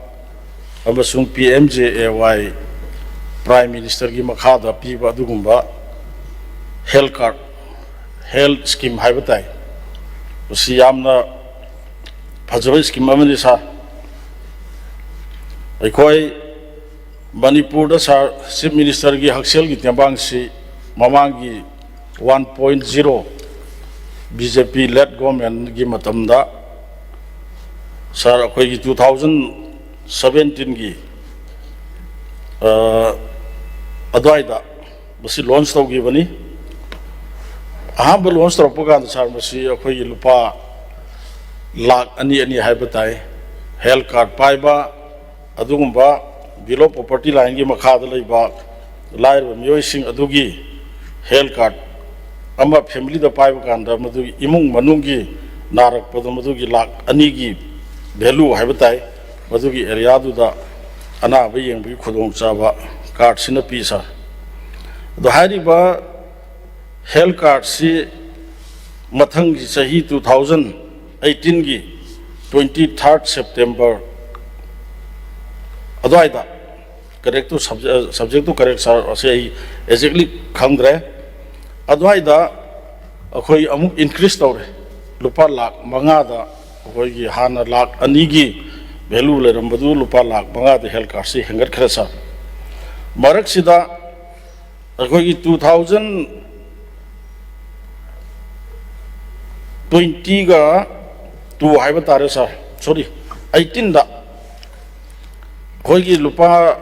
ꯑꯃꯁꯨꯡ P M J A Y Prime Minister ꯒꯤ ꯃꯈꯥꯗ ꯄꯤꯕ ꯑꯗꯨꯒꯨꯝꯕ health card, health scheme ꯍꯥꯏꯕ ꯇꯥꯏ꯫ ꯃꯁꯤ ꯌꯥꯝꯅ ꯐꯖꯕ scheme ꯑꯃꯅꯤ, sir꯫ ꯑꯩꯈꯣꯏ ꯃꯅꯤꯄꯨꯔꯗ, sir, Chief Minister ꯒꯤ ꯍꯛꯁꯦꯜꯒꯤ ꯇꯦꯡꯕꯥꯡꯁꯤ ꯃꯃꯥꯡꯒꯤ one point zero B J P led government ꯒꯤ ꯃꯇꯝꯗ, sir, ꯑꯩꯈꯣꯏꯒꯤ two thousand seventeen ꯒꯤ, ꯑ, ꯑꯗꯨꯋꯥꯏꯗ ꯃꯁꯤ launch ꯇꯧꯈꯤꯕꯅꯤ꯫ ꯑꯍꯥꯟꯕ launch ꯇꯧꯔꯛꯄ ꯀꯥꯟꯗ, sir, ꯃꯁꯤ ꯑꯩꯈꯣꯏꯒꯤ ꯂꯨꯄꯥ ꯂꯥꯈ ꯑꯅꯤ ꯑꯅꯤ ꯍꯥꯏꯕ ꯇꯥꯏ, health card ꯄꯥꯏꯕ ꯑꯗꯨꯒꯨꯝꯕ below poverty line ꯒꯤ ꯃꯈꯥꯗ ꯂꯩꯕ ꯂꯥꯏꯔꯕ ꯃꯤꯑꯣꯏꯁꯤꯡ ꯑꯗꯨꯒꯤ health card ꯑꯃ family ꯗ ꯄꯥꯏꯕ ꯀꯥꯟꯗ ꯃꯗꯨꯒꯤ ꯏꯃꯨꯡ ꯃꯅꯨꯡꯒꯤ ꯅꯥꯔꯛꯄꯗ ꯃꯗꯨꯒꯤ ꯂꯥꯈ ꯑꯅꯤꯒꯤ value ꯍꯥꯏꯕ ꯇꯥꯏ, ꯃꯗꯨꯒꯤ area ꯗꯨꯗ ꯑꯅꯥꯕ ꯌꯦꯡꯕꯒꯤ ꯈꯨꯗꯣꯡꯆꯥꯕ card ꯁꯤꯅ ꯄꯤ, sir꯫ ꯑꯗꯣ ꯍꯥꯏꯔꯤꯕ health card ꯁꯤ ꯃꯊꯪꯒꯤ ꯆꯍꯤ two thousand eighteenꯒꯤ twenty third September ꯑꯗꯨꯋꯥꯏꯗ, correct to subject, subject to correct, sir, ꯑꯁꯤ ꯑꯩ exactly ꯈꯪꯗ꯭ꯔꯦ꯫ ꯑꯗꯨꯋꯥꯏꯗ ꯑꯩꯈꯣꯏ ꯑꯃꯨꯛ increase ꯇꯧꯔꯦ, ꯂꯨꯄꯥ ꯂꯥꯈ ꯃꯉꯥꯗ꯫ ꯑꯩꯈꯣꯏꯒꯤ ꯍꯥꯟꯅ ꯂꯥꯈ ꯑꯅꯤꯒꯤ value ꯂꯩꯔꯝꯕꯗꯨ ꯂꯨꯄꯥ ꯂꯥꯈ ꯃꯉꯥꯗ health cardꯁꯤ ꯍꯦꯟꯒꯠꯈ꯭ꯔꯦ, sir꯫ ꯃꯔꯛꯁꯤꯗ ꯑꯩꯈꯣꯏꯒꯤ two thousand twentyꯒ two ꯍꯥꯏꯕ ꯇꯥꯔꯦ, sir, sorry, eighteenꯗ ꯑꯩꯈꯣꯏꯒꯤ ꯂꯨꯄꯥ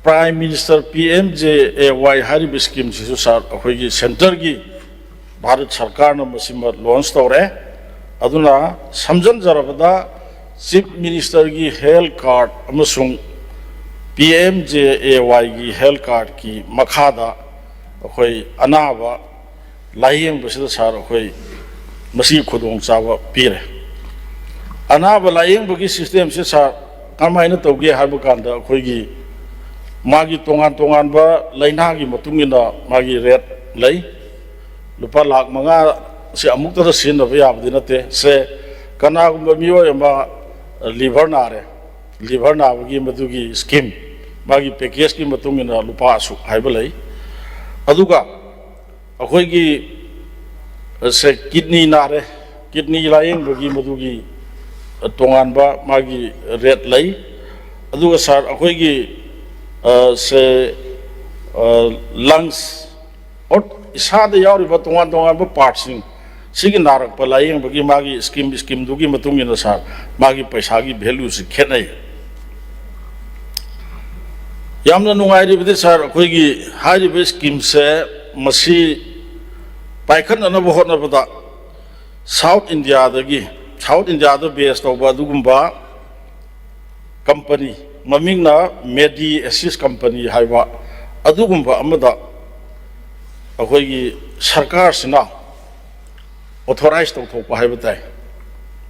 Prime Minister P M J A Y ꯍꯥꯏꯔꯤꯕ schemeꯁꯤꯁꯨ, sir, ꯑꯩꯈꯣꯏꯒꯤ centreꯒꯤ ꯚꯥꯔꯠ ꯁꯔꯀꯥꯔꯅ ꯃꯁꯤꯃ launch ꯇꯧꯔꯦ꯫ ꯑꯗꯨꯅ ꯁꯝꯖꯟꯖꯔꯕꯗ, Chief Ministerꯒꯤ health card ꯑꯃꯁꯨꯡ P M J A Yꯒꯤ health cardꯀꯤ ꯃꯈꯥꯗ ꯑꯩꯈꯣꯏ ꯑꯅꯥꯕ ꯂꯥꯌꯦꯡꯕꯁꯤꯗ, sir, ꯑꯩꯈꯣꯏ ꯃꯁꯤꯒꯤ ꯈꯨꯗꯣꯡꯆꯥꯕ ꯄꯤꯔꯦ꯫ ꯑꯅꯥꯕ ꯂꯥꯌꯦꯡꯕꯒꯤ systemꯁꯤ, sir, ꯀꯃꯥꯏꯅ ꯇꯧꯒꯦ ꯍꯥꯏꯕ ꯀꯥꯟꯗ, ꯑꯩꯈꯣꯏꯒꯤ ꯃꯥꯒꯤ ꯇꯣꯉꯥꯟ ꯇꯣꯉꯥꯟꯕ ꯂꯥꯏꯅꯥꯒꯤ ꯃꯇꯨꯡ ꯏꯟꯅ ꯃꯥꯒꯤ rate ꯂꯩ꯫ ꯂꯨꯄꯥ ꯂꯥꯈ ꯃꯉꯥꯁꯤ ꯑꯃꯨꯛꯇꯗ ꯁꯤꯖꯤꯟꯅꯕ ꯌꯥꯕꯗꯤ ꯅꯠꯇꯦ꯫ ꯁꯦ, ꯀꯅꯥꯒꯨꯝꯕ ꯃꯤꯑꯣꯏ ꯑꯃ liver ꯅꯥꯔꯦ, liver ꯅꯥꯕꯒꯤ ꯃꯗꯨꯒꯤ scheme, ꯃꯥꯒꯤ packageꯀꯤ ꯃꯇꯨꯡ ꯏꯟꯅ ꯂꯨꯄꯥ ꯑꯁꯨꯛ ꯍꯥꯏꯕ ꯂꯩ꯫ ꯑꯗꯨꯒ ꯑꯩꯈꯣꯏꯒꯤ, ꯁꯦ, kidney ꯅꯥꯔꯦ, kidney ꯂꯥꯌꯦꯡꯕꯒꯤ ꯃꯗꯨꯒꯤ ꯇꯣꯉꯥꯟꯕ ꯃꯥꯒꯤ rate ꯂꯩ꯫ ꯑꯗꯨꯒ, sir, ꯑꯩꯈꯣꯏꯒꯤ, ꯑ, ꯁꯦ, ꯑ, lungs, or ꯏꯁꯥꯗ ꯌꯥꯎꯔꯤꯕ ꯇꯣꯉꯥꯟ ꯇꯣꯉꯥꯟꯕ partꯁꯤꯡ ꯁꯤꯒꯤ ꯅꯥꯔꯛꯄ ꯂꯥꯌꯦꯡꯕꯒꯤ ꯃꯥꯒꯤ scheme, schemeꯗꯨꯒꯤ ꯃꯇꯨꯡ ꯏꯟꯅ, sir, ꯃꯥꯒꯤ ꯄꯩꯁꯥꯒꯤ valueꯁꯤ ꯈꯦꯠꯅꯩ꯫ ꯌꯥꯝꯅ ꯅꯨꯡꯉꯥꯏꯔꯤꯕꯗꯤ, sir, ꯑꯩꯈꯣꯏꯒꯤ ꯍꯥꯏꯔꯤꯕ schemeꯁꯦ ꯃꯁꯤ ꯄꯥꯏꯈꯠꯅꯅꯕ ꯍꯣꯠꯅꯕꯗ South Indiaꯗꯒꯤ, South Indiaꯗ base ꯇꯧꯕ ꯑꯗꯨꯒꯨꯝꯕ company, ꯃꯃꯤꯡꯅ Medi Assist company ꯍꯥꯏꯕ, ꯑꯗꯨꯒꯨꯝꯕ ꯑꯃꯗ ꯑꯩꯈꯣꯏꯒꯤ ꯁꯔꯀꯥꯔꯁꯤꯅ authorize ꯇꯧꯊꯣꯛꯄ ꯍꯥꯏꯕ ꯇꯥꯏ꯫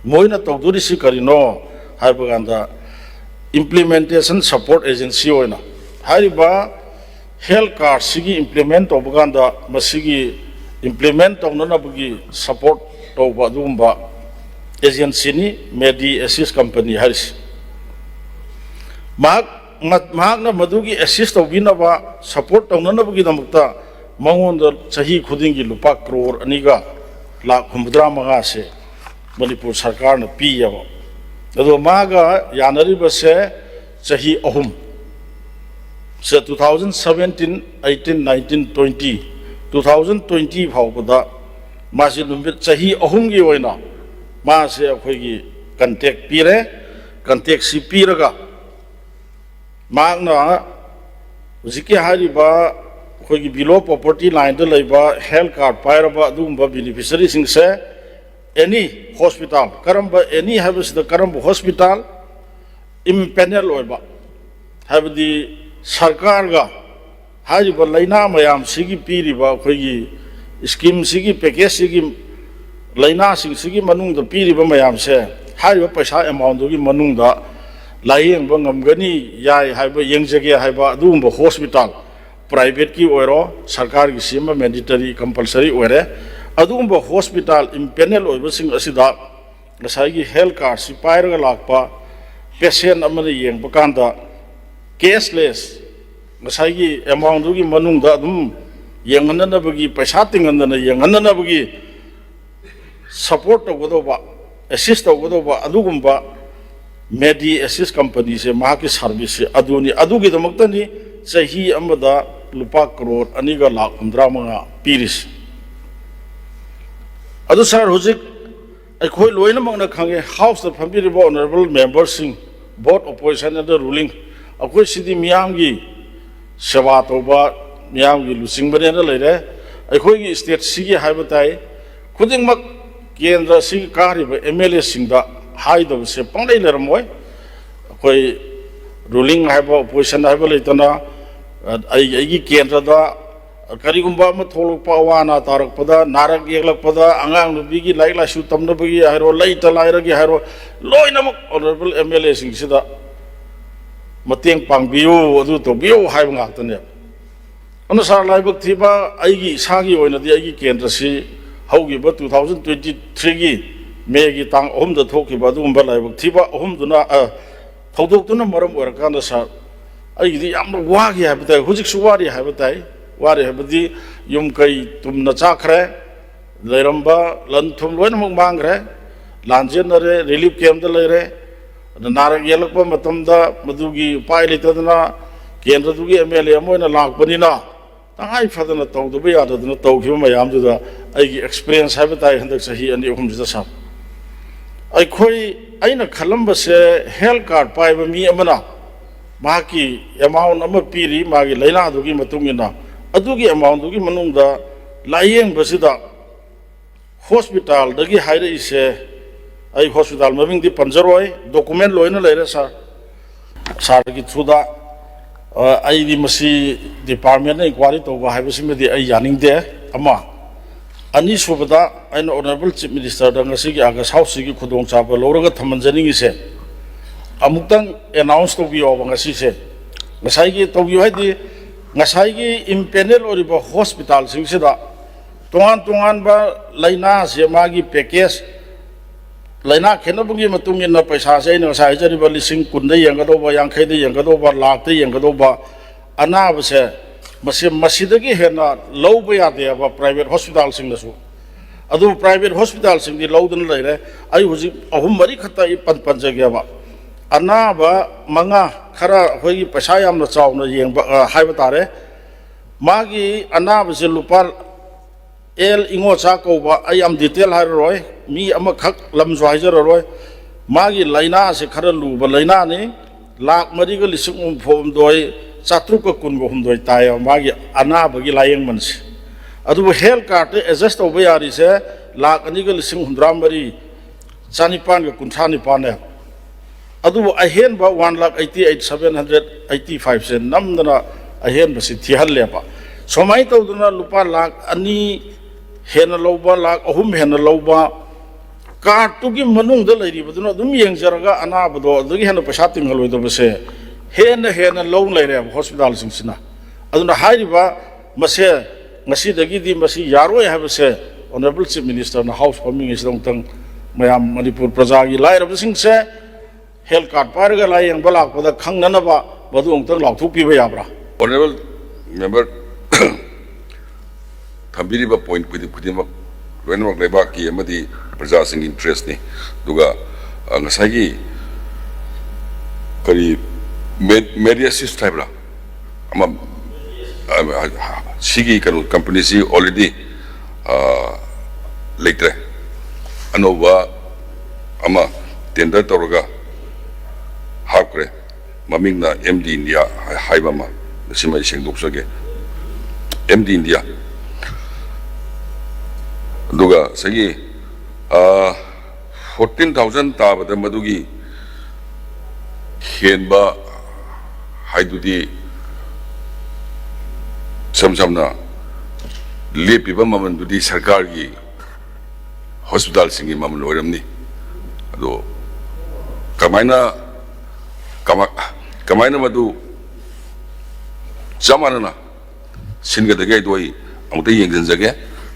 ꯃꯣꯏꯅ ꯇꯧꯗꯣꯔꯤꯁꯤ ꯀꯔꯤꯅꯣ ꯍꯥꯏꯕ ꯀꯥꯟꯗ, implementation support agency ꯑꯣꯏꯅ ꯍꯥꯏꯔꯤꯕ health cardꯁꯤꯒꯤ implement ꯇꯧꯕ ꯀꯥꯟꯗ ꯃꯁꯤꯒꯤ implement ꯇꯧꯅꯅꯕꯒꯤ support ꯇꯧꯕ ꯑꯗꯨꯒꯨꯝꯕ agency ꯅꯤ ꯃꯦꯗꯤ ꯑꯦꯁꯤꯁ ꯀꯝꯄꯅꯤ ꯍꯥꯏꯔꯤꯁꯤ꯫ ꯃꯍꯥꯛ, ꯃꯍꯥꯛꯅ ꯃꯗꯨꯒꯤ assist ꯇꯧꯕꯤꯅꯕ, support ꯇꯧꯅꯅꯕꯒꯤꯗꯃꯛꯇ ꯃꯉꯣꯟꯗ ꯆꯍꯤ ꯈꯨꯗꯤꯡꯒꯤ ꯂꯨꯄꯥ ꯀ꯭ꯔꯣꯔ ꯑꯅꯤꯒ ꯂꯥꯈ ꯍꯨꯝꯐꯨꯇꯔꯥ ꯃꯉꯥꯁꯦ ꯃꯅꯤꯄꯨꯔ ꯁꯔꯀꯥꯔꯅ ꯄꯤꯌꯦꯕ꯫ ꯑꯗꯣ ꯃꯥꯒ ꯌꯥꯅꯔꯤꯕꯁꯦ ꯆꯍꯤ ꯑꯍꯨꯝ, ꯁꯦ two thousand seventeen, eighteen, nineteen, twenty, two thousand twenty ꯐꯥꯎꯕꯗ ꯃꯥꯁꯤ ꯅꯨꯃꯤꯠ ꯆꯍꯤ ꯑꯍꯨꯝꯒꯤ ꯑꯣꯏꯅ ꯃꯥꯁꯦ ꯑꯩꯈꯣꯏꯒꯤ contract ꯄꯤꯔꯦ꯫ Contract ꯁꯤ ꯄꯤꯔꯒ ꯃꯍꯥꯛꯅ ꯍꯧꯖꯤꯛꯀꯤ ꯍꯥꯏꯔꯤꯕ ꯑꯩꯈꯣꯏꯒꯤ below poverty line ꯗ ꯂꯩꯕ health card ꯄꯥꯏꯔꯕ ꯑꯗꯨꯒꯨꯝꯕ beneficiary ꯁꯤꯡꯁꯦ any hospital, ꯀꯔꯝꯕ any ꯍꯥꯏꯕꯁꯤꯗ ꯀꯔꯝꯕ hospital empanel ꯑꯣꯏꯕ, ꯍꯥꯏꯕꯗꯤ ꯁꯔꯀꯥꯔꯒ ꯍꯥꯏꯔꯤꯕ ꯂꯩꯅꯥ ꯃꯌꯥꯝꯁꯤꯒꯤ ꯄꯤꯔꯤꯕ ꯑꯩꯈꯣꯏꯒꯤ scheme ꯁꯤꯒꯤ package ꯁꯤꯒꯤ ꯂꯩꯅꯥꯁꯤꯡꯁꯤꯒꯤ ꯃꯅꯨꯡꯗ ꯄꯤꯔꯤꯕ ꯃꯌꯥꯝꯁꯦ ꯍꯥꯏꯔꯤꯕ ꯄꯩꯁꯥ amount ꯗꯨꯒꯤ ꯃꯅꯨꯡꯗ ꯂꯥꯌꯦꯡꯕ ꯉꯝꯒꯅꯤ, ꯌꯥꯏ ꯍꯥꯏꯕ, ꯌꯦꯡꯖꯒꯦ ꯍꯥꯏꯕ ꯑꯗꯨꯒꯨꯝꯕ hospital, private ꯀꯤ ꯑꯣꯏꯔꯣ ꯁꯔꯀꯥꯔꯒꯤ ꯁꯤꯃ mandatory compulsory ꯑꯣꯏꯔꯦ꯫ ꯑꯗꯨꯒꯨꯝꯕ hospital empanel ꯑꯣꯏꯕꯁꯤꯡ ꯑꯁꯤꯗ ꯉꯁꯥꯏꯒꯤ health card ꯁꯤ ꯄꯥꯏꯔꯒ ꯂꯥꯛꯄ patient ꯑꯃꯅ ꯌꯦꯡꯕ ꯀꯥꯟꯗ cashless, ꯉꯁꯥꯏꯒꯤ amount ꯗꯨꯒꯤ ꯃꯅꯨꯡꯗ ꯑꯗꯨꯝ ꯌꯦꯡꯍꯟꯅꯅꯕꯒꯤ, ꯄꯩꯁꯥ ꯇꯤꯡꯍꯟꯗꯅ ꯌꯦꯡꯍꯟꯅꯅꯕꯒꯤ support ꯇꯧꯒꯗꯧꯕ, assist ꯇꯧꯒꯗꯧꯕ ꯑꯗꯨꯒꯨꯝꯕ ꯃꯦꯗꯤ ꯑꯦꯁꯤꯁ ꯀꯝꯄꯅꯤꯁꯦ, ꯃꯍꯥꯛꯀꯤ service ꯁꯦ ꯑꯗꯨꯅꯤ꯫ ꯑꯗꯨꯒꯤꯗꯃꯛꯇꯅꯤ ꯆꯍꯤ ꯑꯃꯗ ꯂꯨꯄꯥ ꯀ꯭ꯔꯣꯔ ꯑꯅꯤꯒ ꯂꯥꯈ ꯍꯨꯝꯐꯨꯇꯔꯥ ꯃꯉꯥ ꯄꯤꯔꯤꯁꯦ꯫ ꯑꯗꯨ sir, ꯍꯧꯖꯤꯛ ꯑꯩꯈꯣꯏ ꯂꯣꯏꯅꯃꯛꯅ ꯈꯪꯉꯦ, house ꯇ ꯐꯝꯕꯤꯔꯤꯕ honourable member ꯁꯤꯡ, both opposition and ruling, ꯑꯩꯈꯣꯏ ꯁꯤꯗꯤ ꯃꯤꯌꯥꯝꯒꯤ ꯁꯦꯕꯥ ꯇꯧꯕ, ꯃꯤꯌꯥꯝꯒꯤ ꯂꯨꯆꯤꯡꯕꯅꯦꯅ ꯂꯩꯔꯦ꯫ ꯑꯩꯈꯣꯏꯒꯤ state ꯁꯤꯒꯤ ꯍꯥꯏꯕ ꯇꯥꯏ, ꯈꯨꯗꯤꯡꯃꯛ ꯀꯦꯟꯗ꯭ꯔ ꯑꯁꯤꯒꯤ ꯀꯥꯔꯤꯕ ꯑꯦꯝ ꯑꯦꯜ ꯑꯦ ꯁꯤꯡꯗ ꯍꯥꯏꯗꯕꯁꯦ ꯄꯪꯂꯩ ꯂꯩꯔꯝꯃꯣꯏ꯫ ꯑꯩꯈꯣꯏ ruling ꯍꯥꯏꯕ, opposition ꯍꯥꯏꯕ ꯂꯩꯇꯅ, ꯑꯩ, ꯑꯩꯒꯤ ꯀꯦꯟꯗ꯭ꯔꯗ ꯀꯔꯤꯒꯨꯝꯕ ꯑꯃ ꯊꯣꯛꯂꯛꯄ, ꯑꯋꯥ ꯑꯅꯥ ꯇꯥꯔꯛꯄꯗ, ꯅꯥꯔꯛ ꯌꯦꯛꯂꯛꯄꯗ, ꯑꯉꯥꯡ ꯅꯨꯄꯤꯒꯤ ꯂꯥꯏꯔꯤꯛ ꯂꯥꯏꯁꯨ ꯇꯝꯅꯕꯒꯤ ꯍꯥꯏꯔꯣ, ꯂꯩꯇ ꯂꯥꯏꯔꯒꯤ ꯍꯥꯏꯔꯣ, ꯂꯣꯏꯅꯃꯛ honourable ꯑꯦꯝ ꯑꯦꯜ ꯑꯦ ꯁꯤꯡꯁꯤꯗ ꯃꯇꯦꯡ ꯄꯥꯡꯕꯤꯌꯨ, ꯑꯗꯨ ꯇꯧꯕꯤꯌꯨ ꯍꯥꯏꯕ ꯉꯥꯛꯇꯅꯦꯕ꯫ ꯑꯗꯨꯅ ꯁꯥꯔ, ꯂꯥꯏꯕꯛ ꯊꯤꯕ ꯑꯩꯒꯤ ꯏꯁꯥꯒꯤ ꯑꯣꯏꯅꯗꯤ ꯑꯩꯒꯤ ꯀꯦꯟꯗ꯭ꯔꯁꯤ ꯍꯧꯈꯤꯕ two thousand twenty threeꯒꯤ Mayꯒꯤ ꯇꯥꯡ ꯑꯍꯨꯝꯗ ꯊꯣꯛꯈꯤꯕ ꯑꯗꯨꯒꯨꯝꯕ ꯂꯥꯏꯕꯛ ꯊꯤꯕ ꯑꯍꯨꯝꯗꯨꯅ, ꯑ, ꯊꯧꯗꯣꯛꯇꯨꯅ ꯃꯔꯝ ꯑꯣꯏꯔꯀꯥꯟꯗ ꯁꯥꯔ, ꯑꯩꯒꯤꯗꯤ ꯌꯥꯝꯅ ꯋꯥꯈꯤ ꯍꯥꯏꯕ ꯇꯥꯏ, ꯍꯧꯖꯤꯛꯁꯨ ꯋꯥꯔꯤ ꯍꯥꯏꯕ ꯇꯥꯏ꯫ ꯋꯥꯔꯤ ꯍꯥꯏꯕꯗꯤ ꯌꯨꯝ ꯀꯩ ꯇꯨꯝꯅ ꯆꯥꯈ꯭ꯔꯦ, ꯂꯩꯔꯝꯕ ꯂꯟ ꯊꯨꯝ ꯂꯣꯏꯅꯃꯛ ꯃꯥꯡꯈ꯭ꯔꯦ, ꯂꯥꯟꯖꯦꯟꯅꯔꯦ, ꯔꯤꯂꯤꯐ ꯀꯦꯝꯗ ꯂꯩꯔꯦ꯫ ꯑꯗ ꯅꯥꯔꯛ ꯌꯦꯛꯂꯛꯄ ꯃꯇꯝꯗ ꯃꯗꯨꯒꯤ ꯎꯄꯥꯏ ꯂꯩꯇꯗꯅ ꯀꯦꯟꯗ꯭ꯔꯗꯨꯒꯤ MLA ꯑꯃ ꯑꯣꯏꯅ ꯂꯥꯛꯄꯅꯤꯅ ꯇꯉꯥꯏ ꯐꯗꯅ ꯇꯧꯗꯕ ꯌꯥꯗꯗꯅ ꯇꯧꯈꯤꯕ ꯃꯌꯥꯝꯗꯨꯗ ꯑꯩꯒꯤ experience ꯍꯥꯏꯕ ꯇꯥꯏ ꯍꯟꯗꯛ ꯆꯍꯤ ꯑꯅꯤ ꯑꯍꯨꯝꯁꯤꯗ ꯁꯥꯔ꯫ ꯑꯩꯈꯣꯏ, ꯑꯩꯅ ꯈꯜꯂꯝꯕꯁꯦ health card ꯄꯥꯏꯕ ꯃꯤ ꯑꯃꯅ ꯃꯍꯥꯛꯀꯤ amount ꯑꯃ ꯄꯤꯔꯤ, ꯃꯥꯒꯤ ꯂꯥꯏꯅꯥꯗꯨꯒꯤ ꯃꯇꯨꯡ ꯏꯟꯅ꯫ ꯑꯗꯨꯒꯤ amountꯗꯨꯒꯤ ꯃꯅꯨꯡꯗ ꯂꯥꯏꯌꯦꯡꯕꯁꯤꯗ hospitalꯗꯒꯤ ꯍꯥꯏꯔꯛꯏꯁꯦ, ꯑꯩ hospital ꯃꯃꯤꯡꯗꯤ ꯄꯟꯖꯔꯣꯏ, document ꯂꯣꯏꯅ ꯂꯩꯔꯦ ꯁꯥꯔ꯫ ꯁꯥꯔꯒꯤ throughꯗ, ꯑ, ꯑꯩꯗꯤ ꯃꯁꯤ departmentꯅ inquiry ꯇꯧꯕ ꯍꯥꯏꯕꯁꯤꯃꯗꯤ ꯑꯩ ꯌꯥꯅꯤꯡꯗꯦ꯫ ꯑꯃ, ꯑꯅꯤꯁꯨꯕꯗ ꯑꯩꯅ Honourable Chief Ministerꯗ ꯉꯁꯤꯒꯤ August Houseꯁꯤꯒꯤ ꯈꯨꯗꯣꯡꯆꯥꯕ ꯂꯧꯔꯒ ꯊꯝꯍꯟꯖꯅꯤꯡꯉꯤꯁꯦ, ꯑꯃꯨꯛꯇꯪ announce ꯇꯧꯕꯤꯌꯣꯕ ꯉꯁꯤꯁꯦ꯫ ꯉꯁꯥꯏꯒꯤ ꯇꯧꯕꯤꯌꯨ ꯍꯥꯏꯗꯤ, ꯉꯁꯥꯏꯒꯤ impanel ꯑꯣꯏꯔꯤꯕ hospitalꯁꯤꯡꯁꯤꯗ ꯇꯣꯉꯥꯟ ꯇꯣꯉꯥꯟꯕ ꯂꯥꯏꯅꯥꯁꯦ ꯃꯥꯒꯤ package, ꯂꯥꯏꯅꯥ ꯈꯦꯠꯅꯕꯒꯤ ꯃꯇꯨꯡ ꯏꯟꯅ ꯄꯩꯁꯥꯁꯦ ꯑꯩꯅ ꯉꯁꯥꯏ ꯍꯥꯏꯖꯔꯤꯕ ꯂꯤꯁꯤꯡ ꯀꯨꯟꯗ ꯌꯦꯡꯒꯗꯧꯕ, ꯌꯥꯡꯈꯩꯗ ꯌꯦꯡꯒꯗꯧꯕ, ꯂꯥꯛꯇ ꯌꯦꯡꯒꯗꯧꯕ ꯑꯅꯥꯕꯁꯦ, ꯃꯁꯤ, ꯃꯁꯤꯗꯒꯤ ꯍꯦꯟꯅ ꯂꯧꯕ ꯌꯥꯗꯦꯕ private hospitalꯁꯤꯡꯅꯁꯨ꯫ ꯑꯗꯨꯕꯨ private hospitalꯁꯤꯡꯗꯤ ꯂꯧꯗꯨꯅ ꯂꯩꯔꯦ꯫ ꯑꯩ ꯍꯧꯖꯤꯛ ꯑꯍꯨꯝ ꯃꯔꯤ ꯈꯛꯇ ꯑꯩ ꯄꯟ-, ꯄꯟꯖꯒꯦꯕ꯫ ꯑꯅꯥꯕ ꯃꯉꯥ, ꯈꯔ ꯑꯩꯈꯣꯏꯒꯤ ꯄꯩꯁꯥ ꯌꯥꯝꯅ ꯆꯥꯎꯅ ꯌꯦꯡꯕ, ꯑ, ꯍꯥꯏꯕ ꯇꯥꯔꯦ, ꯃꯥꯒꯤ ꯑꯅꯥꯕꯁꯦ ꯂꯨꯄꯥ ꯑꯦꯜ ꯏꯉꯣꯆꯥ ꯀꯧꯕ, ꯑꯩ ꯌꯥꯝ detail ꯍꯥꯏꯔꯔꯣꯏ, ꯃꯤ ꯑꯃꯈꯛ ꯂꯝꯁꯨ ꯍꯥꯏꯖꯔꯔꯣꯏ꯫ ꯃꯥꯒꯤ ꯂꯥꯏꯅꯥꯁꯦ ꯈꯔ ꯂꯨꯕ ꯂꯥꯏꯅꯥꯅꯤ꯫ ꯂꯥꯛ ꯃꯔꯤꯒ ꯂꯤꯁꯤꯡ ꯍꯨꯝꯐꯨ ꯍꯨꯝꯗꯣꯏ ꯆꯥꯇ꯭ꯔꯨꯛꯀ ꯀꯨꯟꯒ ꯍꯨꯝꯗꯣꯏ ꯇꯥꯏꯌꯦꯕ ꯃꯥꯒꯤ ꯑꯅꯥꯕꯒꯤ ꯂꯥꯏꯌꯦꯡꯃꯟꯁꯦ꯫ ꯑꯗꯨꯕꯨ health cardꯇ adjust ꯇꯧꯕ ꯌꯥꯔꯤꯁꯦ ꯂꯥꯛ ꯑꯅꯤꯒ ꯂꯤꯁꯤꯡ ꯍꯨꯝꯗ꯭ꯔꯥ ꯃꯔꯤ ꯆꯥꯅꯤꯄꯥꯟꯒ ꯀꯨꯟꯊ꯭ꯔꯥ ꯅꯤꯄꯥꯟꯅꯦꯕ꯫ ꯑꯗꯨꯕꯨ ꯑꯍꯦꯟꯕ one lakh eighty eight seven hundred eighty fiveꯁꯦ ꯅꯝꯗꯅ ꯑꯍꯦꯟꯕꯁꯤ ꯊꯤꯍꯜꯂꯦꯕ꯫ ꯁꯨꯃꯥꯏꯅ ꯇꯧꯗꯅ ꯂꯨꯄꯥ ꯂꯥꯛ ꯑꯅꯤ ꯍꯦꯟꯅ ꯂꯧꯕ, ꯂꯥꯛ ꯑꯍꯨꯝ ꯍꯦꯟꯅ ꯂꯧꯕ, cardꯇꯨꯒꯤ ꯃꯅꯨꯡꯗ ꯂꯩꯔꯤꯕꯗꯨꯅ ꯑꯗꯨꯝ ꯌꯦꯡꯖꯔꯒ ꯑꯅꯥꯕꯗꯣ ꯑꯗꯨꯗꯒꯤ ꯍꯦꯟꯅ ꯄꯩꯁꯥ ꯇꯤꯡꯍꯜꯂꯣꯏꯗꯕꯁꯦ ꯍꯦꯟꯅ ꯍꯦꯟꯅ ꯂꯧ ꯂꯩꯔꯦꯕ hospitalꯁꯤꯡꯁꯤꯅ꯫ ꯑꯗꯨꯅ ꯍꯥꯏꯔꯤꯕ ꯃꯁꯦ ꯉꯁꯤꯗꯒꯤꯗꯤ ꯃꯁꯤ ꯌꯥꯔꯣꯏ ꯍꯥꯏꯕꯁꯦ Honourable Chief Minister ꯅ House ꯐꯝꯃꯤꯉꯩꯁꯤꯗ ꯑꯃꯨꯛꯇꯪ ꯃꯌꯥꯝ ꯃꯅꯤꯄꯨꯔ ꯄ꯭ꯔꯖꯥꯒꯤ ꯂꯥꯏꯔꯕꯁꯤꯡꯁꯦ health card ꯄꯥꯏꯔꯒ ꯂꯥꯏꯌꯦꯡꯕ ꯂꯥꯛꯄꯗ ꯈꯪꯅꯅꯕ ꯃꯗꯨ ꯑꯃꯨꯛꯇꯪ ꯂꯥꯎꯊꯣꯛꯄꯤꯕ ꯌꯥꯕ꯭ꯔꯥ? Honourable Member, ꯊꯝꯕꯤꯔꯤꯕ point ꯈꯨꯗꯤꯡ ꯈꯨꯗꯤꯡꯃꯛ ꯂꯣꯏꯅꯃꯛ ꯂꯩꯕꯥꯛꯀꯤ ꯑꯃꯗꯤ ꯄ꯭ꯔꯖꯥꯁꯤꯡꯒꯤ interest ꯅꯤ꯫ ꯑꯗꯨꯒ ꯑ, ꯉꯁꯥꯏꯒꯤ ꯀꯔꯤ, ꯃꯦ- ꯃꯦꯔꯤꯌꯥꯁꯤꯁ ꯍꯥꯏꯕ꯭ꯔꯥ, ꯑꯃ ꯑ, ꯑ, ꯁꯤꯒꯤ ꯀꯩꯅꯣ company ꯁꯤ already ꯑ, ꯂꯩꯇ꯭ꯔꯦ꯫ ꯑꯅꯧꯕ ꯑꯃ tender ꯇꯧꯔꯒ ꯍꯥꯞꯈ꯭ꯔꯦ꯫ ꯃꯃꯤꯡꯅ M D India ꯍꯥꯏꯕ ꯑꯃ, ꯃꯁꯤꯃ ꯑꯩ ꯁꯦꯡꯗꯣꯛꯆꯒꯦ꯫ M D India꯫ ꯑꯗꯨꯒ ꯉꯁꯥꯏꯒꯤ ꯑ, fourteen thousand ꯇꯥꯕꯗ ꯃꯗꯨꯒꯤ ꯍꯦꯟꯕ ꯍꯥꯏꯗꯨꯗꯤ ꯏꯁꯝ ꯁꯝꯅ ꯂꯦꯞꯄꯤꯕ ꯃꯃꯜꯗꯨꯗꯤ ꯁꯔꯀꯥꯔꯒꯤ hospital ꯁꯤꯡꯒꯤ ꯃꯃꯜ ꯑꯣꯏꯔꯝꯅꯤ꯫ ꯑꯗꯣ ꯀꯃꯥꯏꯅ, ꯀꯃꯥ- ꯀꯃꯥꯏꯅ ꯃꯗꯨ ꯆꯞ ꯃꯥꯟꯅꯅ ꯁꯤꯟꯒꯗꯒꯦ ꯍꯥꯏꯗꯣ ꯑꯩ ꯑꯃꯨꯛꯇ ꯌꯦꯡꯁꯤꯟꯖꯒꯦ꯫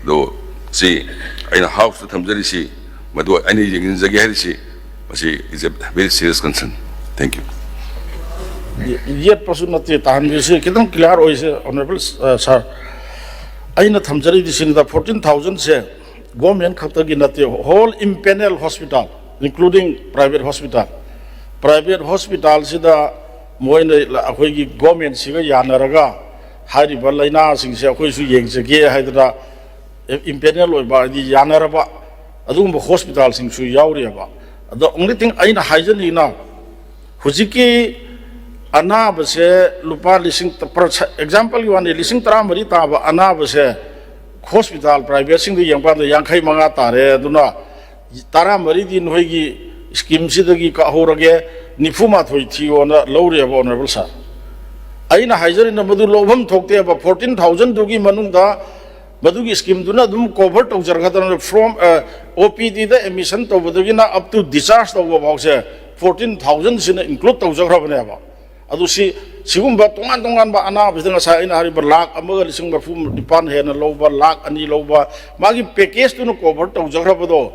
ꯑꯗꯣ ꯁꯤ ꯑꯩꯅ House ꯇ ꯊꯝꯖꯔꯤꯁꯤ, ꯃꯗꯨ ꯑꯩꯅ ꯌꯦꯡꯁꯤꯟꯖꯒꯦ ꯍꯥꯏꯔꯤꯁꯤ, ꯃꯁꯤ is a very serious concern꯫ Thank you꯫ ꯌꯦꯠꯄꯁꯨ ꯅꯠꯇꯦ, ꯇꯥꯍꯟꯕꯤꯁꯤ ꯈꯤꯇꯪ clear ꯑꯣꯏꯁꯦ Honourable Sir꯫ ꯑꯩꯅ ꯊꯝꯖꯔꯤꯗꯤ ꯁꯤꯅꯤꯗ, fourteen thousand ꯁꯦ government ꯈꯛꯇꯒꯤ ꯅꯠꯇꯦ, whole empanel hospital, including private hospital, private hospital ꯁꯤꯗ ꯃꯣꯏꯅ ꯑꯩꯈꯣꯏꯒꯤ government ꯁꯤꯒ ꯌꯥꯅꯔꯒ ꯍꯥꯏꯔꯤꯕ ꯂꯥꯏꯅꯥꯁꯤꯡꯁꯦ ꯑꯩꯈꯣꯏꯁꯨ ꯌꯦꯡꯖꯒꯦ ꯍꯥꯏꯗꯅ empanel ꯑꯣꯏꯕ, ꯍꯥꯏꯗꯤ ꯌꯥꯅꯔꯕ ꯑꯗꯨꯒꯨꯝꯕ hospital ꯁꯤꯡꯁꯨ ꯌꯥꯎꯔꯤꯑꯕ꯫ ꯑꯗꯣ only thing ꯑꯩꯅ ꯍꯥꯏꯖꯅꯤꯡꯉꯤꯅ, ꯍꯧꯖꯤꯛꯀꯤ ꯑꯅꯥꯕꯁꯦ ꯂꯨꯄꯥ ꯂꯤꯁꯤꯡ, example ꯒꯤ ꯋꯥꯅꯤ, ꯂꯤꯁꯤꯡ ꯇꯔꯥꯃꯔꯤ ꯇꯥꯕ ꯑꯅꯥꯕꯁꯦ hospital private ꯁꯤꯡꯗ ꯌꯦꯡꯕ ꯀꯥꯟꯗ ꯌꯥꯡꯈꯩ ꯃꯉꯥ ꯇꯥꯔꯦ꯫ ꯑꯗꯨꯅ ꯇꯔꯥꯃꯔꯤꯗꯤ ꯅꯈꯣꯏꯒꯤ scheme ꯁꯤꯗꯒꯤ ꯀꯛꯍꯧꯔꯒꯦ, ꯅꯤꯐꯨ ꯃꯥꯊꯣꯏ ꯊꯤꯌꯣꯅ ꯂꯧꯔꯦꯕ Honourable Sir꯫ ꯑꯩꯅ ꯍꯥꯏꯖꯔꯤꯅ ꯃꯗꯨ ꯂꯧꯐꯝ ꯊꯣꯛꯇꯦꯕ꯫ Fourteen thousand ꯗꯨꯒꯤ ꯃꯅꯨꯡꯗ ꯃꯗꯨꯒꯤ scheme ꯗꯨꯅ ꯑꯗꯨꯝ cover ꯇꯧꯖꯔꯛꯀꯗꯕꯅꯤ꯫ From, ꯑ, O P D the admission ꯇꯧꯕꯗꯒꯤꯅ up to discharge ꯇꯧꯕ ꯐꯥꯎꯁꯦ fourteen thousand ꯁꯤꯅ include ꯇꯧꯖꯈ꯭ꯔꯕꯅꯦꯕ꯫ ꯑꯗꯨ ꯁꯤ, ꯁꯤꯒꯨꯝꯕ ꯇꯣꯉꯥꯟ ꯇꯣꯉꯥꯟꯕ ꯑꯅꯥꯕꯁꯤꯗ ꯉꯁꯥꯏ ꯑꯩꯅ ꯍꯥꯏꯔꯤꯕ ꯂꯥꯈ ꯑꯃꯒ ꯂꯤꯁꯤꯡ ꯃꯔꯤꯐꯨ ꯅꯤꯄꯥꯟ ꯍꯦꯟꯅ ꯂꯧꯕ, ꯂꯥꯈ ꯑꯅꯤ ꯂꯧꯕ, ꯃꯥꯒꯤ package ꯇꯨꯅ cover ꯇꯧꯖꯈ꯭ꯔꯕꯗꯣ,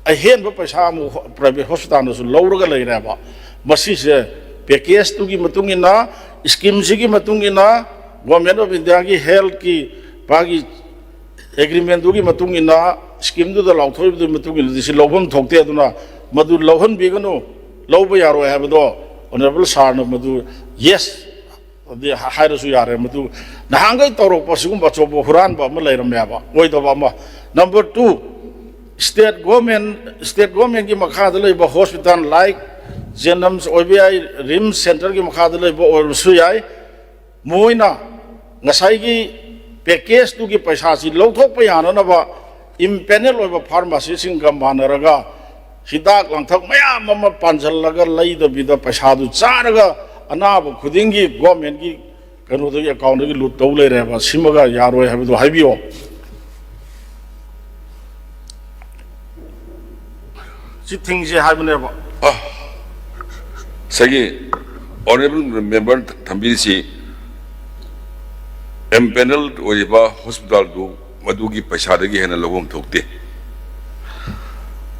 ꯑꯍꯦꯟꯕ ꯄꯩꯁꯥ ꯑꯃꯨꯛ private hospital ꯗꯁꯨ ꯂꯧꯔꯒ ꯂꯩꯔꯦꯕ꯫ ꯃꯁꯤꯁꯦ package ꯇꯨꯒꯤ ꯃꯇꯨꯡ ꯏꯟꯅ, scheme ꯁꯤꯒꯤ ꯃꯇꯨꯡ ꯏꯟꯅ, Government of India ꯒꯤ health ꯀꯤ ꯃꯥꯒꯤ agreement ꯗꯨꯒꯤ ꯃꯇꯨꯡ ꯏꯟꯅ, scheme ꯗꯨꯗ ꯂꯥꯎꯊꯣꯛꯏꯕꯗꯨꯒꯤ ꯃꯇꯨꯡ ꯏꯟꯅꯗꯤ ꯁꯤ ꯂꯧꯐꯝ ꯊꯣꯛꯇꯦ꯫ ꯑꯗꯨꯅ ꯃꯗꯨ ꯂꯧꯍꯟꯕꯤꯒꯅꯨ, ꯂꯧꯕ ꯌꯥꯔꯣꯏ ꯍꯥꯏꯕꯗꯣ Honourable sir ꯅ ꯃꯗꯨ yes ꯑꯗꯤ ꯍꯥꯏꯔꯁꯨ ꯌꯥꯔꯦ꯫ ꯃꯗꯨ ꯅꯍꯥꯟꯈꯩ ꯇꯧꯔꯛꯄ ꯁꯤꯒꯨꯝꯕ ꯑꯆꯧꯕ ꯍꯨꯔꯥꯟꯕ ꯑꯃ ꯂꯩꯔꯝꯃꯦꯕ, ꯑꯣꯏꯗꯕ ꯑꯃ꯫ Number two, state government, state government ꯀꯤ ꯃꯈꯥꯗ ꯂꯩꯕ hospital, like JNIMS ꯑꯣꯏꯕ ꯌꯥꯏ, RIMS centre ꯒꯤ ꯃꯈꯥꯗ ꯂꯩꯕ ꯑꯣꯏꯔꯁꯨ ꯌꯥꯏ, ꯃꯣꯏꯅ ꯉꯁꯥꯏꯒꯤ package ꯇꯨꯒꯤ ꯄꯩꯁꯥꯁꯤ ꯂꯧꯊꯣꯛꯄ ꯌꯥꯅꯅꯕ empanel ꯑꯣꯏꯕ pharmacy ꯁꯤꯡꯒ ꯃꯥꯟꯅꯔꯒ ꯍꯤꯗꯥꯛ ꯂꯥꯡꯊꯛ ꯃꯌꯥꯝ ꯑꯃ ꯄꯥꯟꯁꯤꯜꯂꯒ ꯂꯩꯗꯕꯤꯗ ꯄꯩꯁꯥꯗꯨ ꯆꯥꯔꯒ ꯑꯅꯥꯕ ꯈꯨꯗꯤꯡꯒꯤ government ꯀꯤ ꯀꯩꯅꯣꯗꯒꯤ, account ꯗꯒꯤ loot ꯇꯧ ꯂꯩꯔꯦꯕ꯫ ꯁꯤꯃꯒ ꯌꯥꯔꯣꯏ ꯍꯥꯏꯕꯗꯨ ꯍꯥꯏꯕꯤꯌꯣ꯫ ꯁꯤ ꯊꯤꯡꯁꯦ ꯍꯥꯏꯕꯅꯦꯕ꯫ ꯉꯁꯥꯏꯒꯤ Honourable member ꯊꯝꯕꯤꯔꯤꯁꯤ empanel ꯑꯣꯏꯔꯤꯕ hospital ꯗꯨ ꯃꯗꯨꯒꯤ ꯄꯩꯁꯥꯗꯒꯤ ꯍꯦꯟꯅ ꯂꯧꯐꯝ ꯊꯣꯛꯇꯦ꯫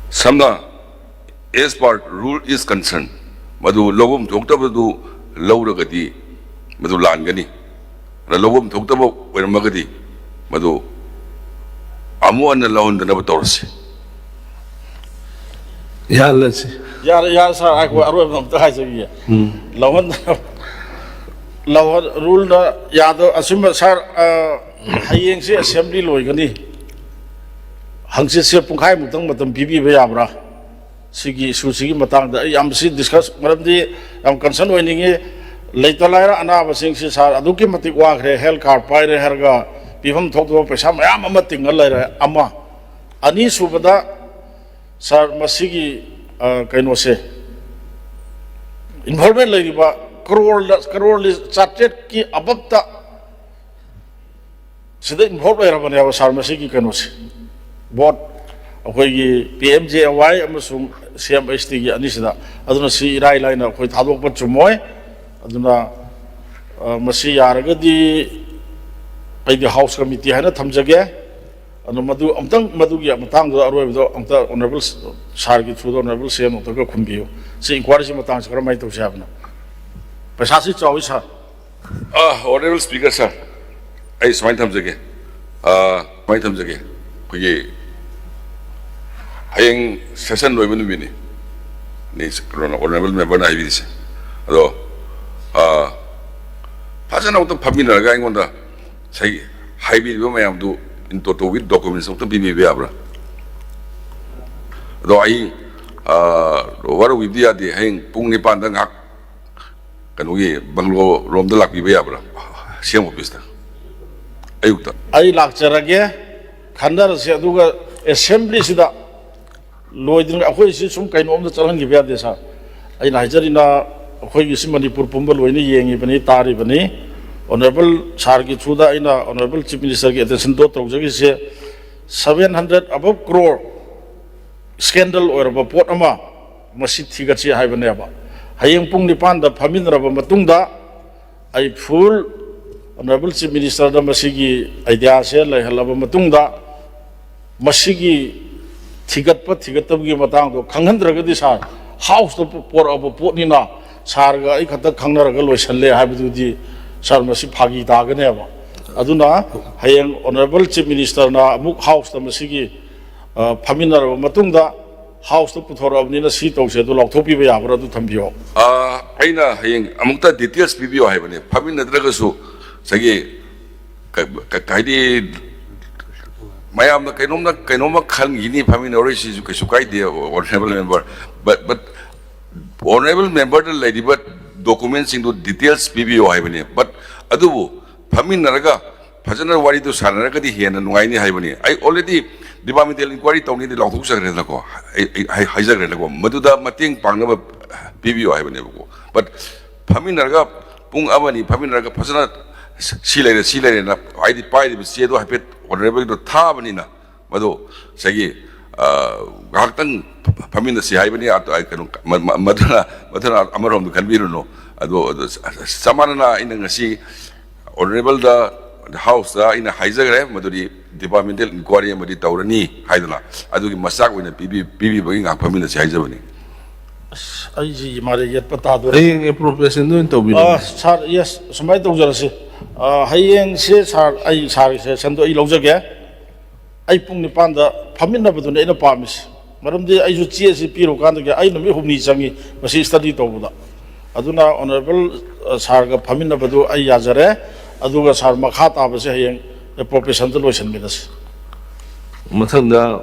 ꯁꯝꯅ, as per rule is concerned, ꯃꯗꯨ ꯂꯧꯐꯝ ꯊꯣꯛꯇꯕꯗꯨ ꯂꯧꯔꯒꯗꯤ ꯃꯗꯨ ꯂꯥꯟꯒꯅꯤ꯫ ꯑꯗ ꯂꯧꯐꯝ ꯊꯣꯛꯇꯕ ꯑꯣꯏꯔꯝꯃꯒꯗꯤ ꯃꯗꯨ ꯑꯃꯨꯛ ꯍꯟꯅ ꯂꯧꯍꯟꯗꯅꯕ ꯇꯧꯔꯁꯤ꯫ ꯌꯥꯍꯜꯂꯁꯤ꯫ ꯌꯥꯔꯦ, ꯌꯥꯔꯦ, sir, ꯑꯩꯈꯣꯏ ꯑꯔꯣꯏꯕ ꯑꯝꯇ ꯍꯥꯏꯖꯒꯦ꯫ ꯂꯧꯍꯟ, ꯂꯧꯍꯟ, rule ꯅ ꯌꯥꯗ, ꯑꯁꯤꯃ, sir, ꯑ, ꯍꯌꯦꯡꯁꯦ assembly ꯂꯣꯏꯒꯅꯤ, ꯍꯪꯆꯤꯠꯁꯦ ꯄꯨꯡꯈꯥꯏꯃꯨꯛꯇꯪ ꯃꯇꯝ ꯄꯤꯕꯤꯕ ꯌꯥꯕ꯭ꯔꯥ? ꯁꯤꯒꯤ issue ꯁꯤꯒꯤ ꯃꯇꯥꯡꯗ ꯑꯩ ꯌꯥꯝ ꯁꯤ discuss, ꯃꯔꯝꯗꯤ ꯌꯥꯝ concern ꯑꯣꯏꯅꯤꯡꯉꯤ꯫ ꯂꯩꯇ ꯂꯥꯏꯔ ꯑꯅꯥꯕꯁꯤꯡꯁꯤ, sir, ꯑꯗꯨꯛꯀꯤ ꯃꯇꯤꯛ ꯋꯥꯈ꯭ꯔꯦ, health card ꯄꯥꯏꯔꯦ ꯍꯥꯏꯔꯒ ꯄꯤꯐꯝ ꯊꯣꯛꯇꯕ ꯄꯩꯁꯥ ꯃꯌꯥꯝ ꯑꯃ ꯇꯤꯡꯉ ꯂꯩꯔꯦ꯫ ꯑꯃ, ꯑꯅꯤꯁꯨꯕꯗ, sir, ꯃꯁꯤꯒꯤ, ꯑ, ꯀꯩꯅꯣꯁꯦ, involvement ꯂꯩꯔꯤꯕ ꯀꯔꯣꯔ, ꯀꯔꯣꯔ ꯆꯥꯇ꯭ꯔꯦꯠꯀꯤ above ꯇ ꯁꯤꯗ involve ꯂꯩꯔꯕꯅꯦꯕ, sir, ꯃꯁꯤꯒꯤ ꯀꯩꯅꯣꯁꯦ, both ꯑꯩꯈꯣꯏꯒꯤ P M J A Y ꯑꯃꯁꯨꯡ C M H T ꯒꯤ ꯑꯅꯤꯁꯤꯗ꯫ ꯑꯗꯨꯅ ꯁꯤ ꯏꯔꯥꯏ ꯂꯥꯏꯅ ꯑꯩꯈꯣꯏ ꯊꯥꯗꯣꯛꯄ ꯆꯨꯝꯃꯣꯏ꯫ ꯑꯗꯨꯅ, ꯑ, ꯃꯁꯤ ꯌꯥꯔꯒꯗꯤ ꯑꯩꯗꯤ House Committee ꯍꯥꯏꯅ ꯊꯝꯖꯒꯦ꯫ ꯑꯗꯣ ꯃꯗꯨ ꯑꯝꯇꯪ, ꯃꯗꯨꯒꯤ ꯃꯇꯥꯡꯗꯨꯗ ꯑꯔꯣꯏꯕꯗ ꯑꯝꯇ Honourable ꯁꯥꯔꯒꯤ through ꯗ Honourable ꯁꯤ ꯑꯦꯝ ꯑꯝꯇꯒ ꯈꯨꯝꯕꯤꯌꯨ꯫ ꯁꯤ inquiry ꯁꯤ ꯃꯇꯥꯡꯁꯤ ꯀꯔꯝꯍꯥꯏꯅ ꯇꯧꯁꯤ ꯍꯥꯏꯕꯅꯣ? ꯄꯩꯁꯥꯁꯤ ꯆꯥꯎꯏ, ꯁꯥꯔ꯫ ꯑ, Honourable Speaker, ꯁꯥꯔ, ꯑꯩ ꯁꯨꯃꯥꯏꯅ ꯊꯝꯖꯒꯦ꯫ ꯑ, ꯁꯨꯃꯥꯏꯅ ꯊꯝꯖꯒꯦ꯫ ꯑꯩꯈꯣꯏꯒꯤ ꯍꯌꯦꯡ session ꯂꯣꯏꯕ ꯅꯨꯃꯤꯠꯅꯤ꯫ ꯅꯤ, ꯀꯩꯅꯣꯅ, Honourable Member ꯅ ꯍꯥꯏꯕꯤꯔꯤꯁꯦ꯫ ꯑꯗꯣ, ꯑ, ꯐꯖꯅ ꯑꯃꯨꯛꯇ ꯐꯝꯃꯤꯟꯅꯔꯒ ꯑꯩꯉꯣꯟꯗ ꯉꯁꯥꯏ ꯍꯥꯏꯕꯤꯔꯤꯕ ꯃꯌꯥꯝꯗꯨ in toto with documents ꯑꯃꯨꯛꯇ ꯄꯤꯕꯤꯕ ꯌꯥꯕ꯭ꯔꯥ? ꯑꯗꯣ ꯑꯩ, ꯑ, ꯋꯥꯔꯧꯕꯤꯕꯗꯤ ꯌꯥꯗꯦ꯫ ꯍꯌꯦꯡ ꯄꯨꯡ ꯅꯤꯄꯥꯟꯗ ꯉꯥꯏꯍꯥꯛ ꯀꯩꯅꯣꯒꯤ ꯕꯪꯒ꯭ꯂꯣ ꯔꯣꯝꯗ ꯂꯥꯛꯄꯤꯕ ꯌꯥꯕ꯭ꯔꯥ? ꯁꯤ ꯑꯦꯝ ꯑꯣꯐꯤꯁꯇ ꯑꯌꯨꯛꯇ꯫ ꯑꯩ ꯂꯥꯛꯆꯔꯒꯦ, ꯈꯟꯅꯔꯁꯤ꯫ ꯑꯗꯨꯒ assembly ꯁꯤꯗ ꯂꯣꯏꯗ꯭ꯔꯤꯉꯩ ꯑꯩꯈꯣꯏꯁꯤ ꯁꯨꯝ ꯀꯩꯅꯣꯝꯗ ꯆꯠꯍꯟꯈꯤꯕ ꯌꯥꯗꯦ, ꯁꯥꯔ꯫ ꯑꯩꯅ ꯍꯥꯏꯖꯔꯤꯅ, ꯑꯩꯈꯣꯏꯒꯤ ꯁꯤ ꯃꯅꯤꯄꯨꯔ ꯄꯨꯝꯕ ꯂꯣꯏꯅ ꯌꯦꯡꯉꯤꯕꯅꯤ, ꯇꯥꯔꯤꯕꯅꯤ꯫ Honourable ꯁꯥꯔꯒꯤ through ꯗ ꯑꯩꯅ Honourable Chief Minister ꯒꯤ attention ꯗꯣ ꯇꯧꯖꯈꯤꯁꯦ, seven hundred above crore scandal ꯑꯣꯏꯔꯕ ꯄꯣꯠ ꯑꯃ ꯃꯁꯤ ꯊꯤꯒꯠꯁꯤ ꯍꯥꯏꯕꯅꯦꯕ꯫ ꯍꯌꯦꯡ ꯄꯨꯡ ꯅꯤꯄꯥꯟꯗ ꯐꯝꯃꯤꯟꯅꯔꯕ ꯃꯇꯨꯡꯗ, ꯑꯩ full Honourable Chief Minister ꯗ ꯃꯁꯤꯒꯤ idea ꯁꯦ ꯂꯩꯍꯜꯂꯕ ꯃꯇꯨꯡꯗ, ꯃꯁꯤꯒꯤ ꯊꯤꯒꯠꯄ ꯊꯤꯒꯠꯇꯕꯒꯤ ꯃꯇꯥꯡꯗꯣ ꯈꯪꯍꯟꯗ꯭ꯔꯒꯗꯤ, ꯁꯥꯔ, House ꯇ ꯄꯣꯔꯛꯑꯕ ꯄꯣꯠꯅꯤꯅ, ꯁꯥꯔꯒ ꯑꯩ ꯈꯛꯇ ꯈꯪꯅꯔꯒ ꯂꯣꯏꯁꯜꯂꯦ ꯍꯥꯏꯕꯗꯨꯗꯤ, ꯁꯥꯔ, ꯃꯁꯤ ꯐꯥꯒꯤ ꯇꯥꯒꯅꯦꯕ꯫ ꯑꯗꯨꯅ ꯍꯌꯦꯡ Honourable Chief Minister ꯅ ꯑꯃꯨꯛ House ꯇ ꯃꯁꯤꯒꯤ, ꯑ, ꯐꯝꯃꯤꯟꯅꯔꯕ ꯃꯇꯨꯡꯗ, House ꯇ ꯄꯨꯊꯣꯔꯛꯑꯕꯅꯤꯅ ꯁꯤ ꯇꯧꯁꯦ, ꯑꯗꯨ ꯂꯥꯎꯊꯣꯛꯄꯤꯕ ꯌꯥꯕ꯭ꯔꯥ? ꯑꯗꯨ ꯊꯝꯕꯤꯌꯣ꯫ ꯑ, ꯑꯩꯅ ꯍꯌꯦꯡ ꯑꯃꯨꯛꯇ details ꯄꯤꯕꯤꯌꯣ ꯍꯥꯏꯕꯅꯦ꯫ ꯐꯝꯃꯤꯟꯅꯗ꯭ꯔꯒꯁꯨ ꯉꯁꯥꯏꯒꯤ ꯀ-, ꯀ-, ꯍꯥꯏꯗꯤ ꯃꯌꯥꯝꯅ ꯀꯩꯅꯣꯝꯅ, ꯀꯩꯅꯣꯝꯃ ꯈꯟꯈꯤꯅꯤ, ꯐꯝꯃꯤꯟꯅꯔꯣꯏ, ꯁꯤꯁꯨ ꯀꯩꯁꯨ ꯀꯥꯏꯗꯦ, Honourable Member꯫ But, but Honourable Member ꯗ ꯂꯩꯔꯤꯕ documents ꯁꯤꯡꯗꯨ details ꯄꯤꯕꯤꯌꯣ ꯍꯥꯏꯕꯅꯦ꯫ But ꯑꯗꯨꯕꯨ ꯐꯝꯃꯤꯟꯅꯔꯒ ꯐꯖꯅ ꯋꯥꯔꯤꯗꯨ ꯁꯥꯟꯅꯔꯒꯗꯤ ꯍꯦꯟꯅ ꯅꯨꯡꯉꯥꯏꯅꯤ ꯍꯥꯏꯕꯅꯤ꯫ ꯑꯩ already departmental inquiry ꯇꯧꯅꯤꯗꯤ ꯂꯥꯎꯊꯣꯛꯆꯈ꯭ꯔꯦꯗꯅꯀꯣ, ꯑꯩ, ꯑꯩ ꯍꯥꯏ-, ꯍꯥꯏꯖꯈ꯭ꯔꯦꯗꯅꯀꯣ, ꯃꯗꯨꯗ ꯃꯇꯦꯡ ꯄꯥꯡꯅꯕ ꯄꯤꯕꯤꯌꯨ ꯍꯥꯏꯕꯅꯦꯕꯀꯣ꯫ But ꯐꯝꯃꯤꯟꯅꯔꯒ ꯄꯨꯡ ꯑꯃꯅꯤ ꯐꯝꯃꯤꯟꯅꯔꯒ ꯐꯖꯅ ꯁꯤ ꯂꯩꯔꯦ, ꯁꯤ ꯂꯩꯔꯦꯅ, ꯍꯥꯏꯗꯤ ꯄꯥꯏꯔꯤꯕ ꯆꯦꯗꯣ ꯍꯥꯏꯐꯦꯠ Honourable ꯗꯣ ꯊꯥꯕꯅꯤꯅ, ꯃꯗꯨ ꯉꯁꯥꯏꯒꯤ, ꯑ, ꯉꯥꯏꯍꯥꯛꯇꯪ ꯐꯝꯃꯤꯟꯅꯁꯤ ꯍꯥꯏꯕꯅꯤ꯫ ꯑꯗꯣ ꯑꯩ ꯀꯩꯅꯣ, ꯃ-, ꯃ-, ꯃꯗꯨꯅ, ꯃꯗꯨꯅ ꯑꯃꯔꯣꯝꯗ ꯈꯟꯕꯤꯔꯨꯅꯨ꯫ ꯑꯗꯣ, ꯑꯗꯣ ꯆꯞ ꯃꯥꯟꯅꯅ ꯑꯩꯅ ꯉꯁꯤ Honourable-ꯗ, House-ꯇ ꯑꯩꯅ ꯍꯥꯏꯖꯈ꯭ꯔꯦ, ꯃꯗꯨꯗꯤ departmental inquiry ꯑꯃꯗꯤ ꯇꯧꯔꯅꯤ ꯍꯥꯏꯗꯅ, ꯑꯗꯨꯒꯤ ꯃꯆꯥꯛ ꯑꯣꯏꯅ ꯄꯤꯕꯤ-, ꯄꯤꯕꯤꯕꯒꯤ ꯉꯥꯏꯍꯥꯛ ꯐꯝꯃꯤꯟꯅꯁꯤ ꯍꯥꯏꯖꯕꯅꯤ꯫ ꯑꯁ, ꯑꯩꯁꯤ ꯃꯥꯔꯦ ꯌꯦꯠꯄ ꯇꯥꯗꯣꯔꯦ꯫ ꯍꯌꯦꯡ appropriation-ꯗ ꯑꯣꯏꯅ ꯇꯧꯕꯤꯔꯣ꯫ ꯑ, sir, yes, ꯁꯨꯃꯥꯏꯅ ꯇꯧꯖꯔꯁꯤ꯫ ꯑ, ꯍꯌꯦꯡꯁꯦ, sir, ꯑꯩ sir-ꯒꯤ suggestion-ꯗꯣ ꯑꯩ ꯂꯧꯖꯒꯦ꯫ ꯑꯩ ꯄꯨꯡ ꯅꯤꯄꯥꯟꯗ ꯐꯝꯃꯤꯟꯅꯕꯗꯨꯅꯦ ꯑꯩꯅ ꯄꯥꯝꯃꯤꯁꯦ꯫ ꯃꯔꯝꯗꯤ ꯑꯩꯁꯨ ꯆꯦ ꯑꯁꯤ ꯄꯤꯔꯨꯀꯥꯟꯗꯒꯤ ꯑꯩ ꯅꯨꯃꯤꯠ ꯍꯨꯝꯅꯤ ꯆꯪꯉꯤ ꯃꯁꯤ study ꯇꯧꯕꯗ꯫ ꯑꯗꯨꯅ Honourable, ꯑ, sir-ꯒ ꯐꯝꯃꯤꯟꯅꯕꯗꯨ ꯑꯩ ꯌꯥꯖꯔꯦ꯫ ꯑꯗꯨꯒ sir, ꯃꯈꯥ ꯇꯥꯕꯁꯦ ꯍꯌꯦꯡ appropriation-ꯗ ꯂꯣꯏꯁꯤꯟꯃꯤꯟꯅꯁꯤ꯫ ꯃꯊꯪꯗ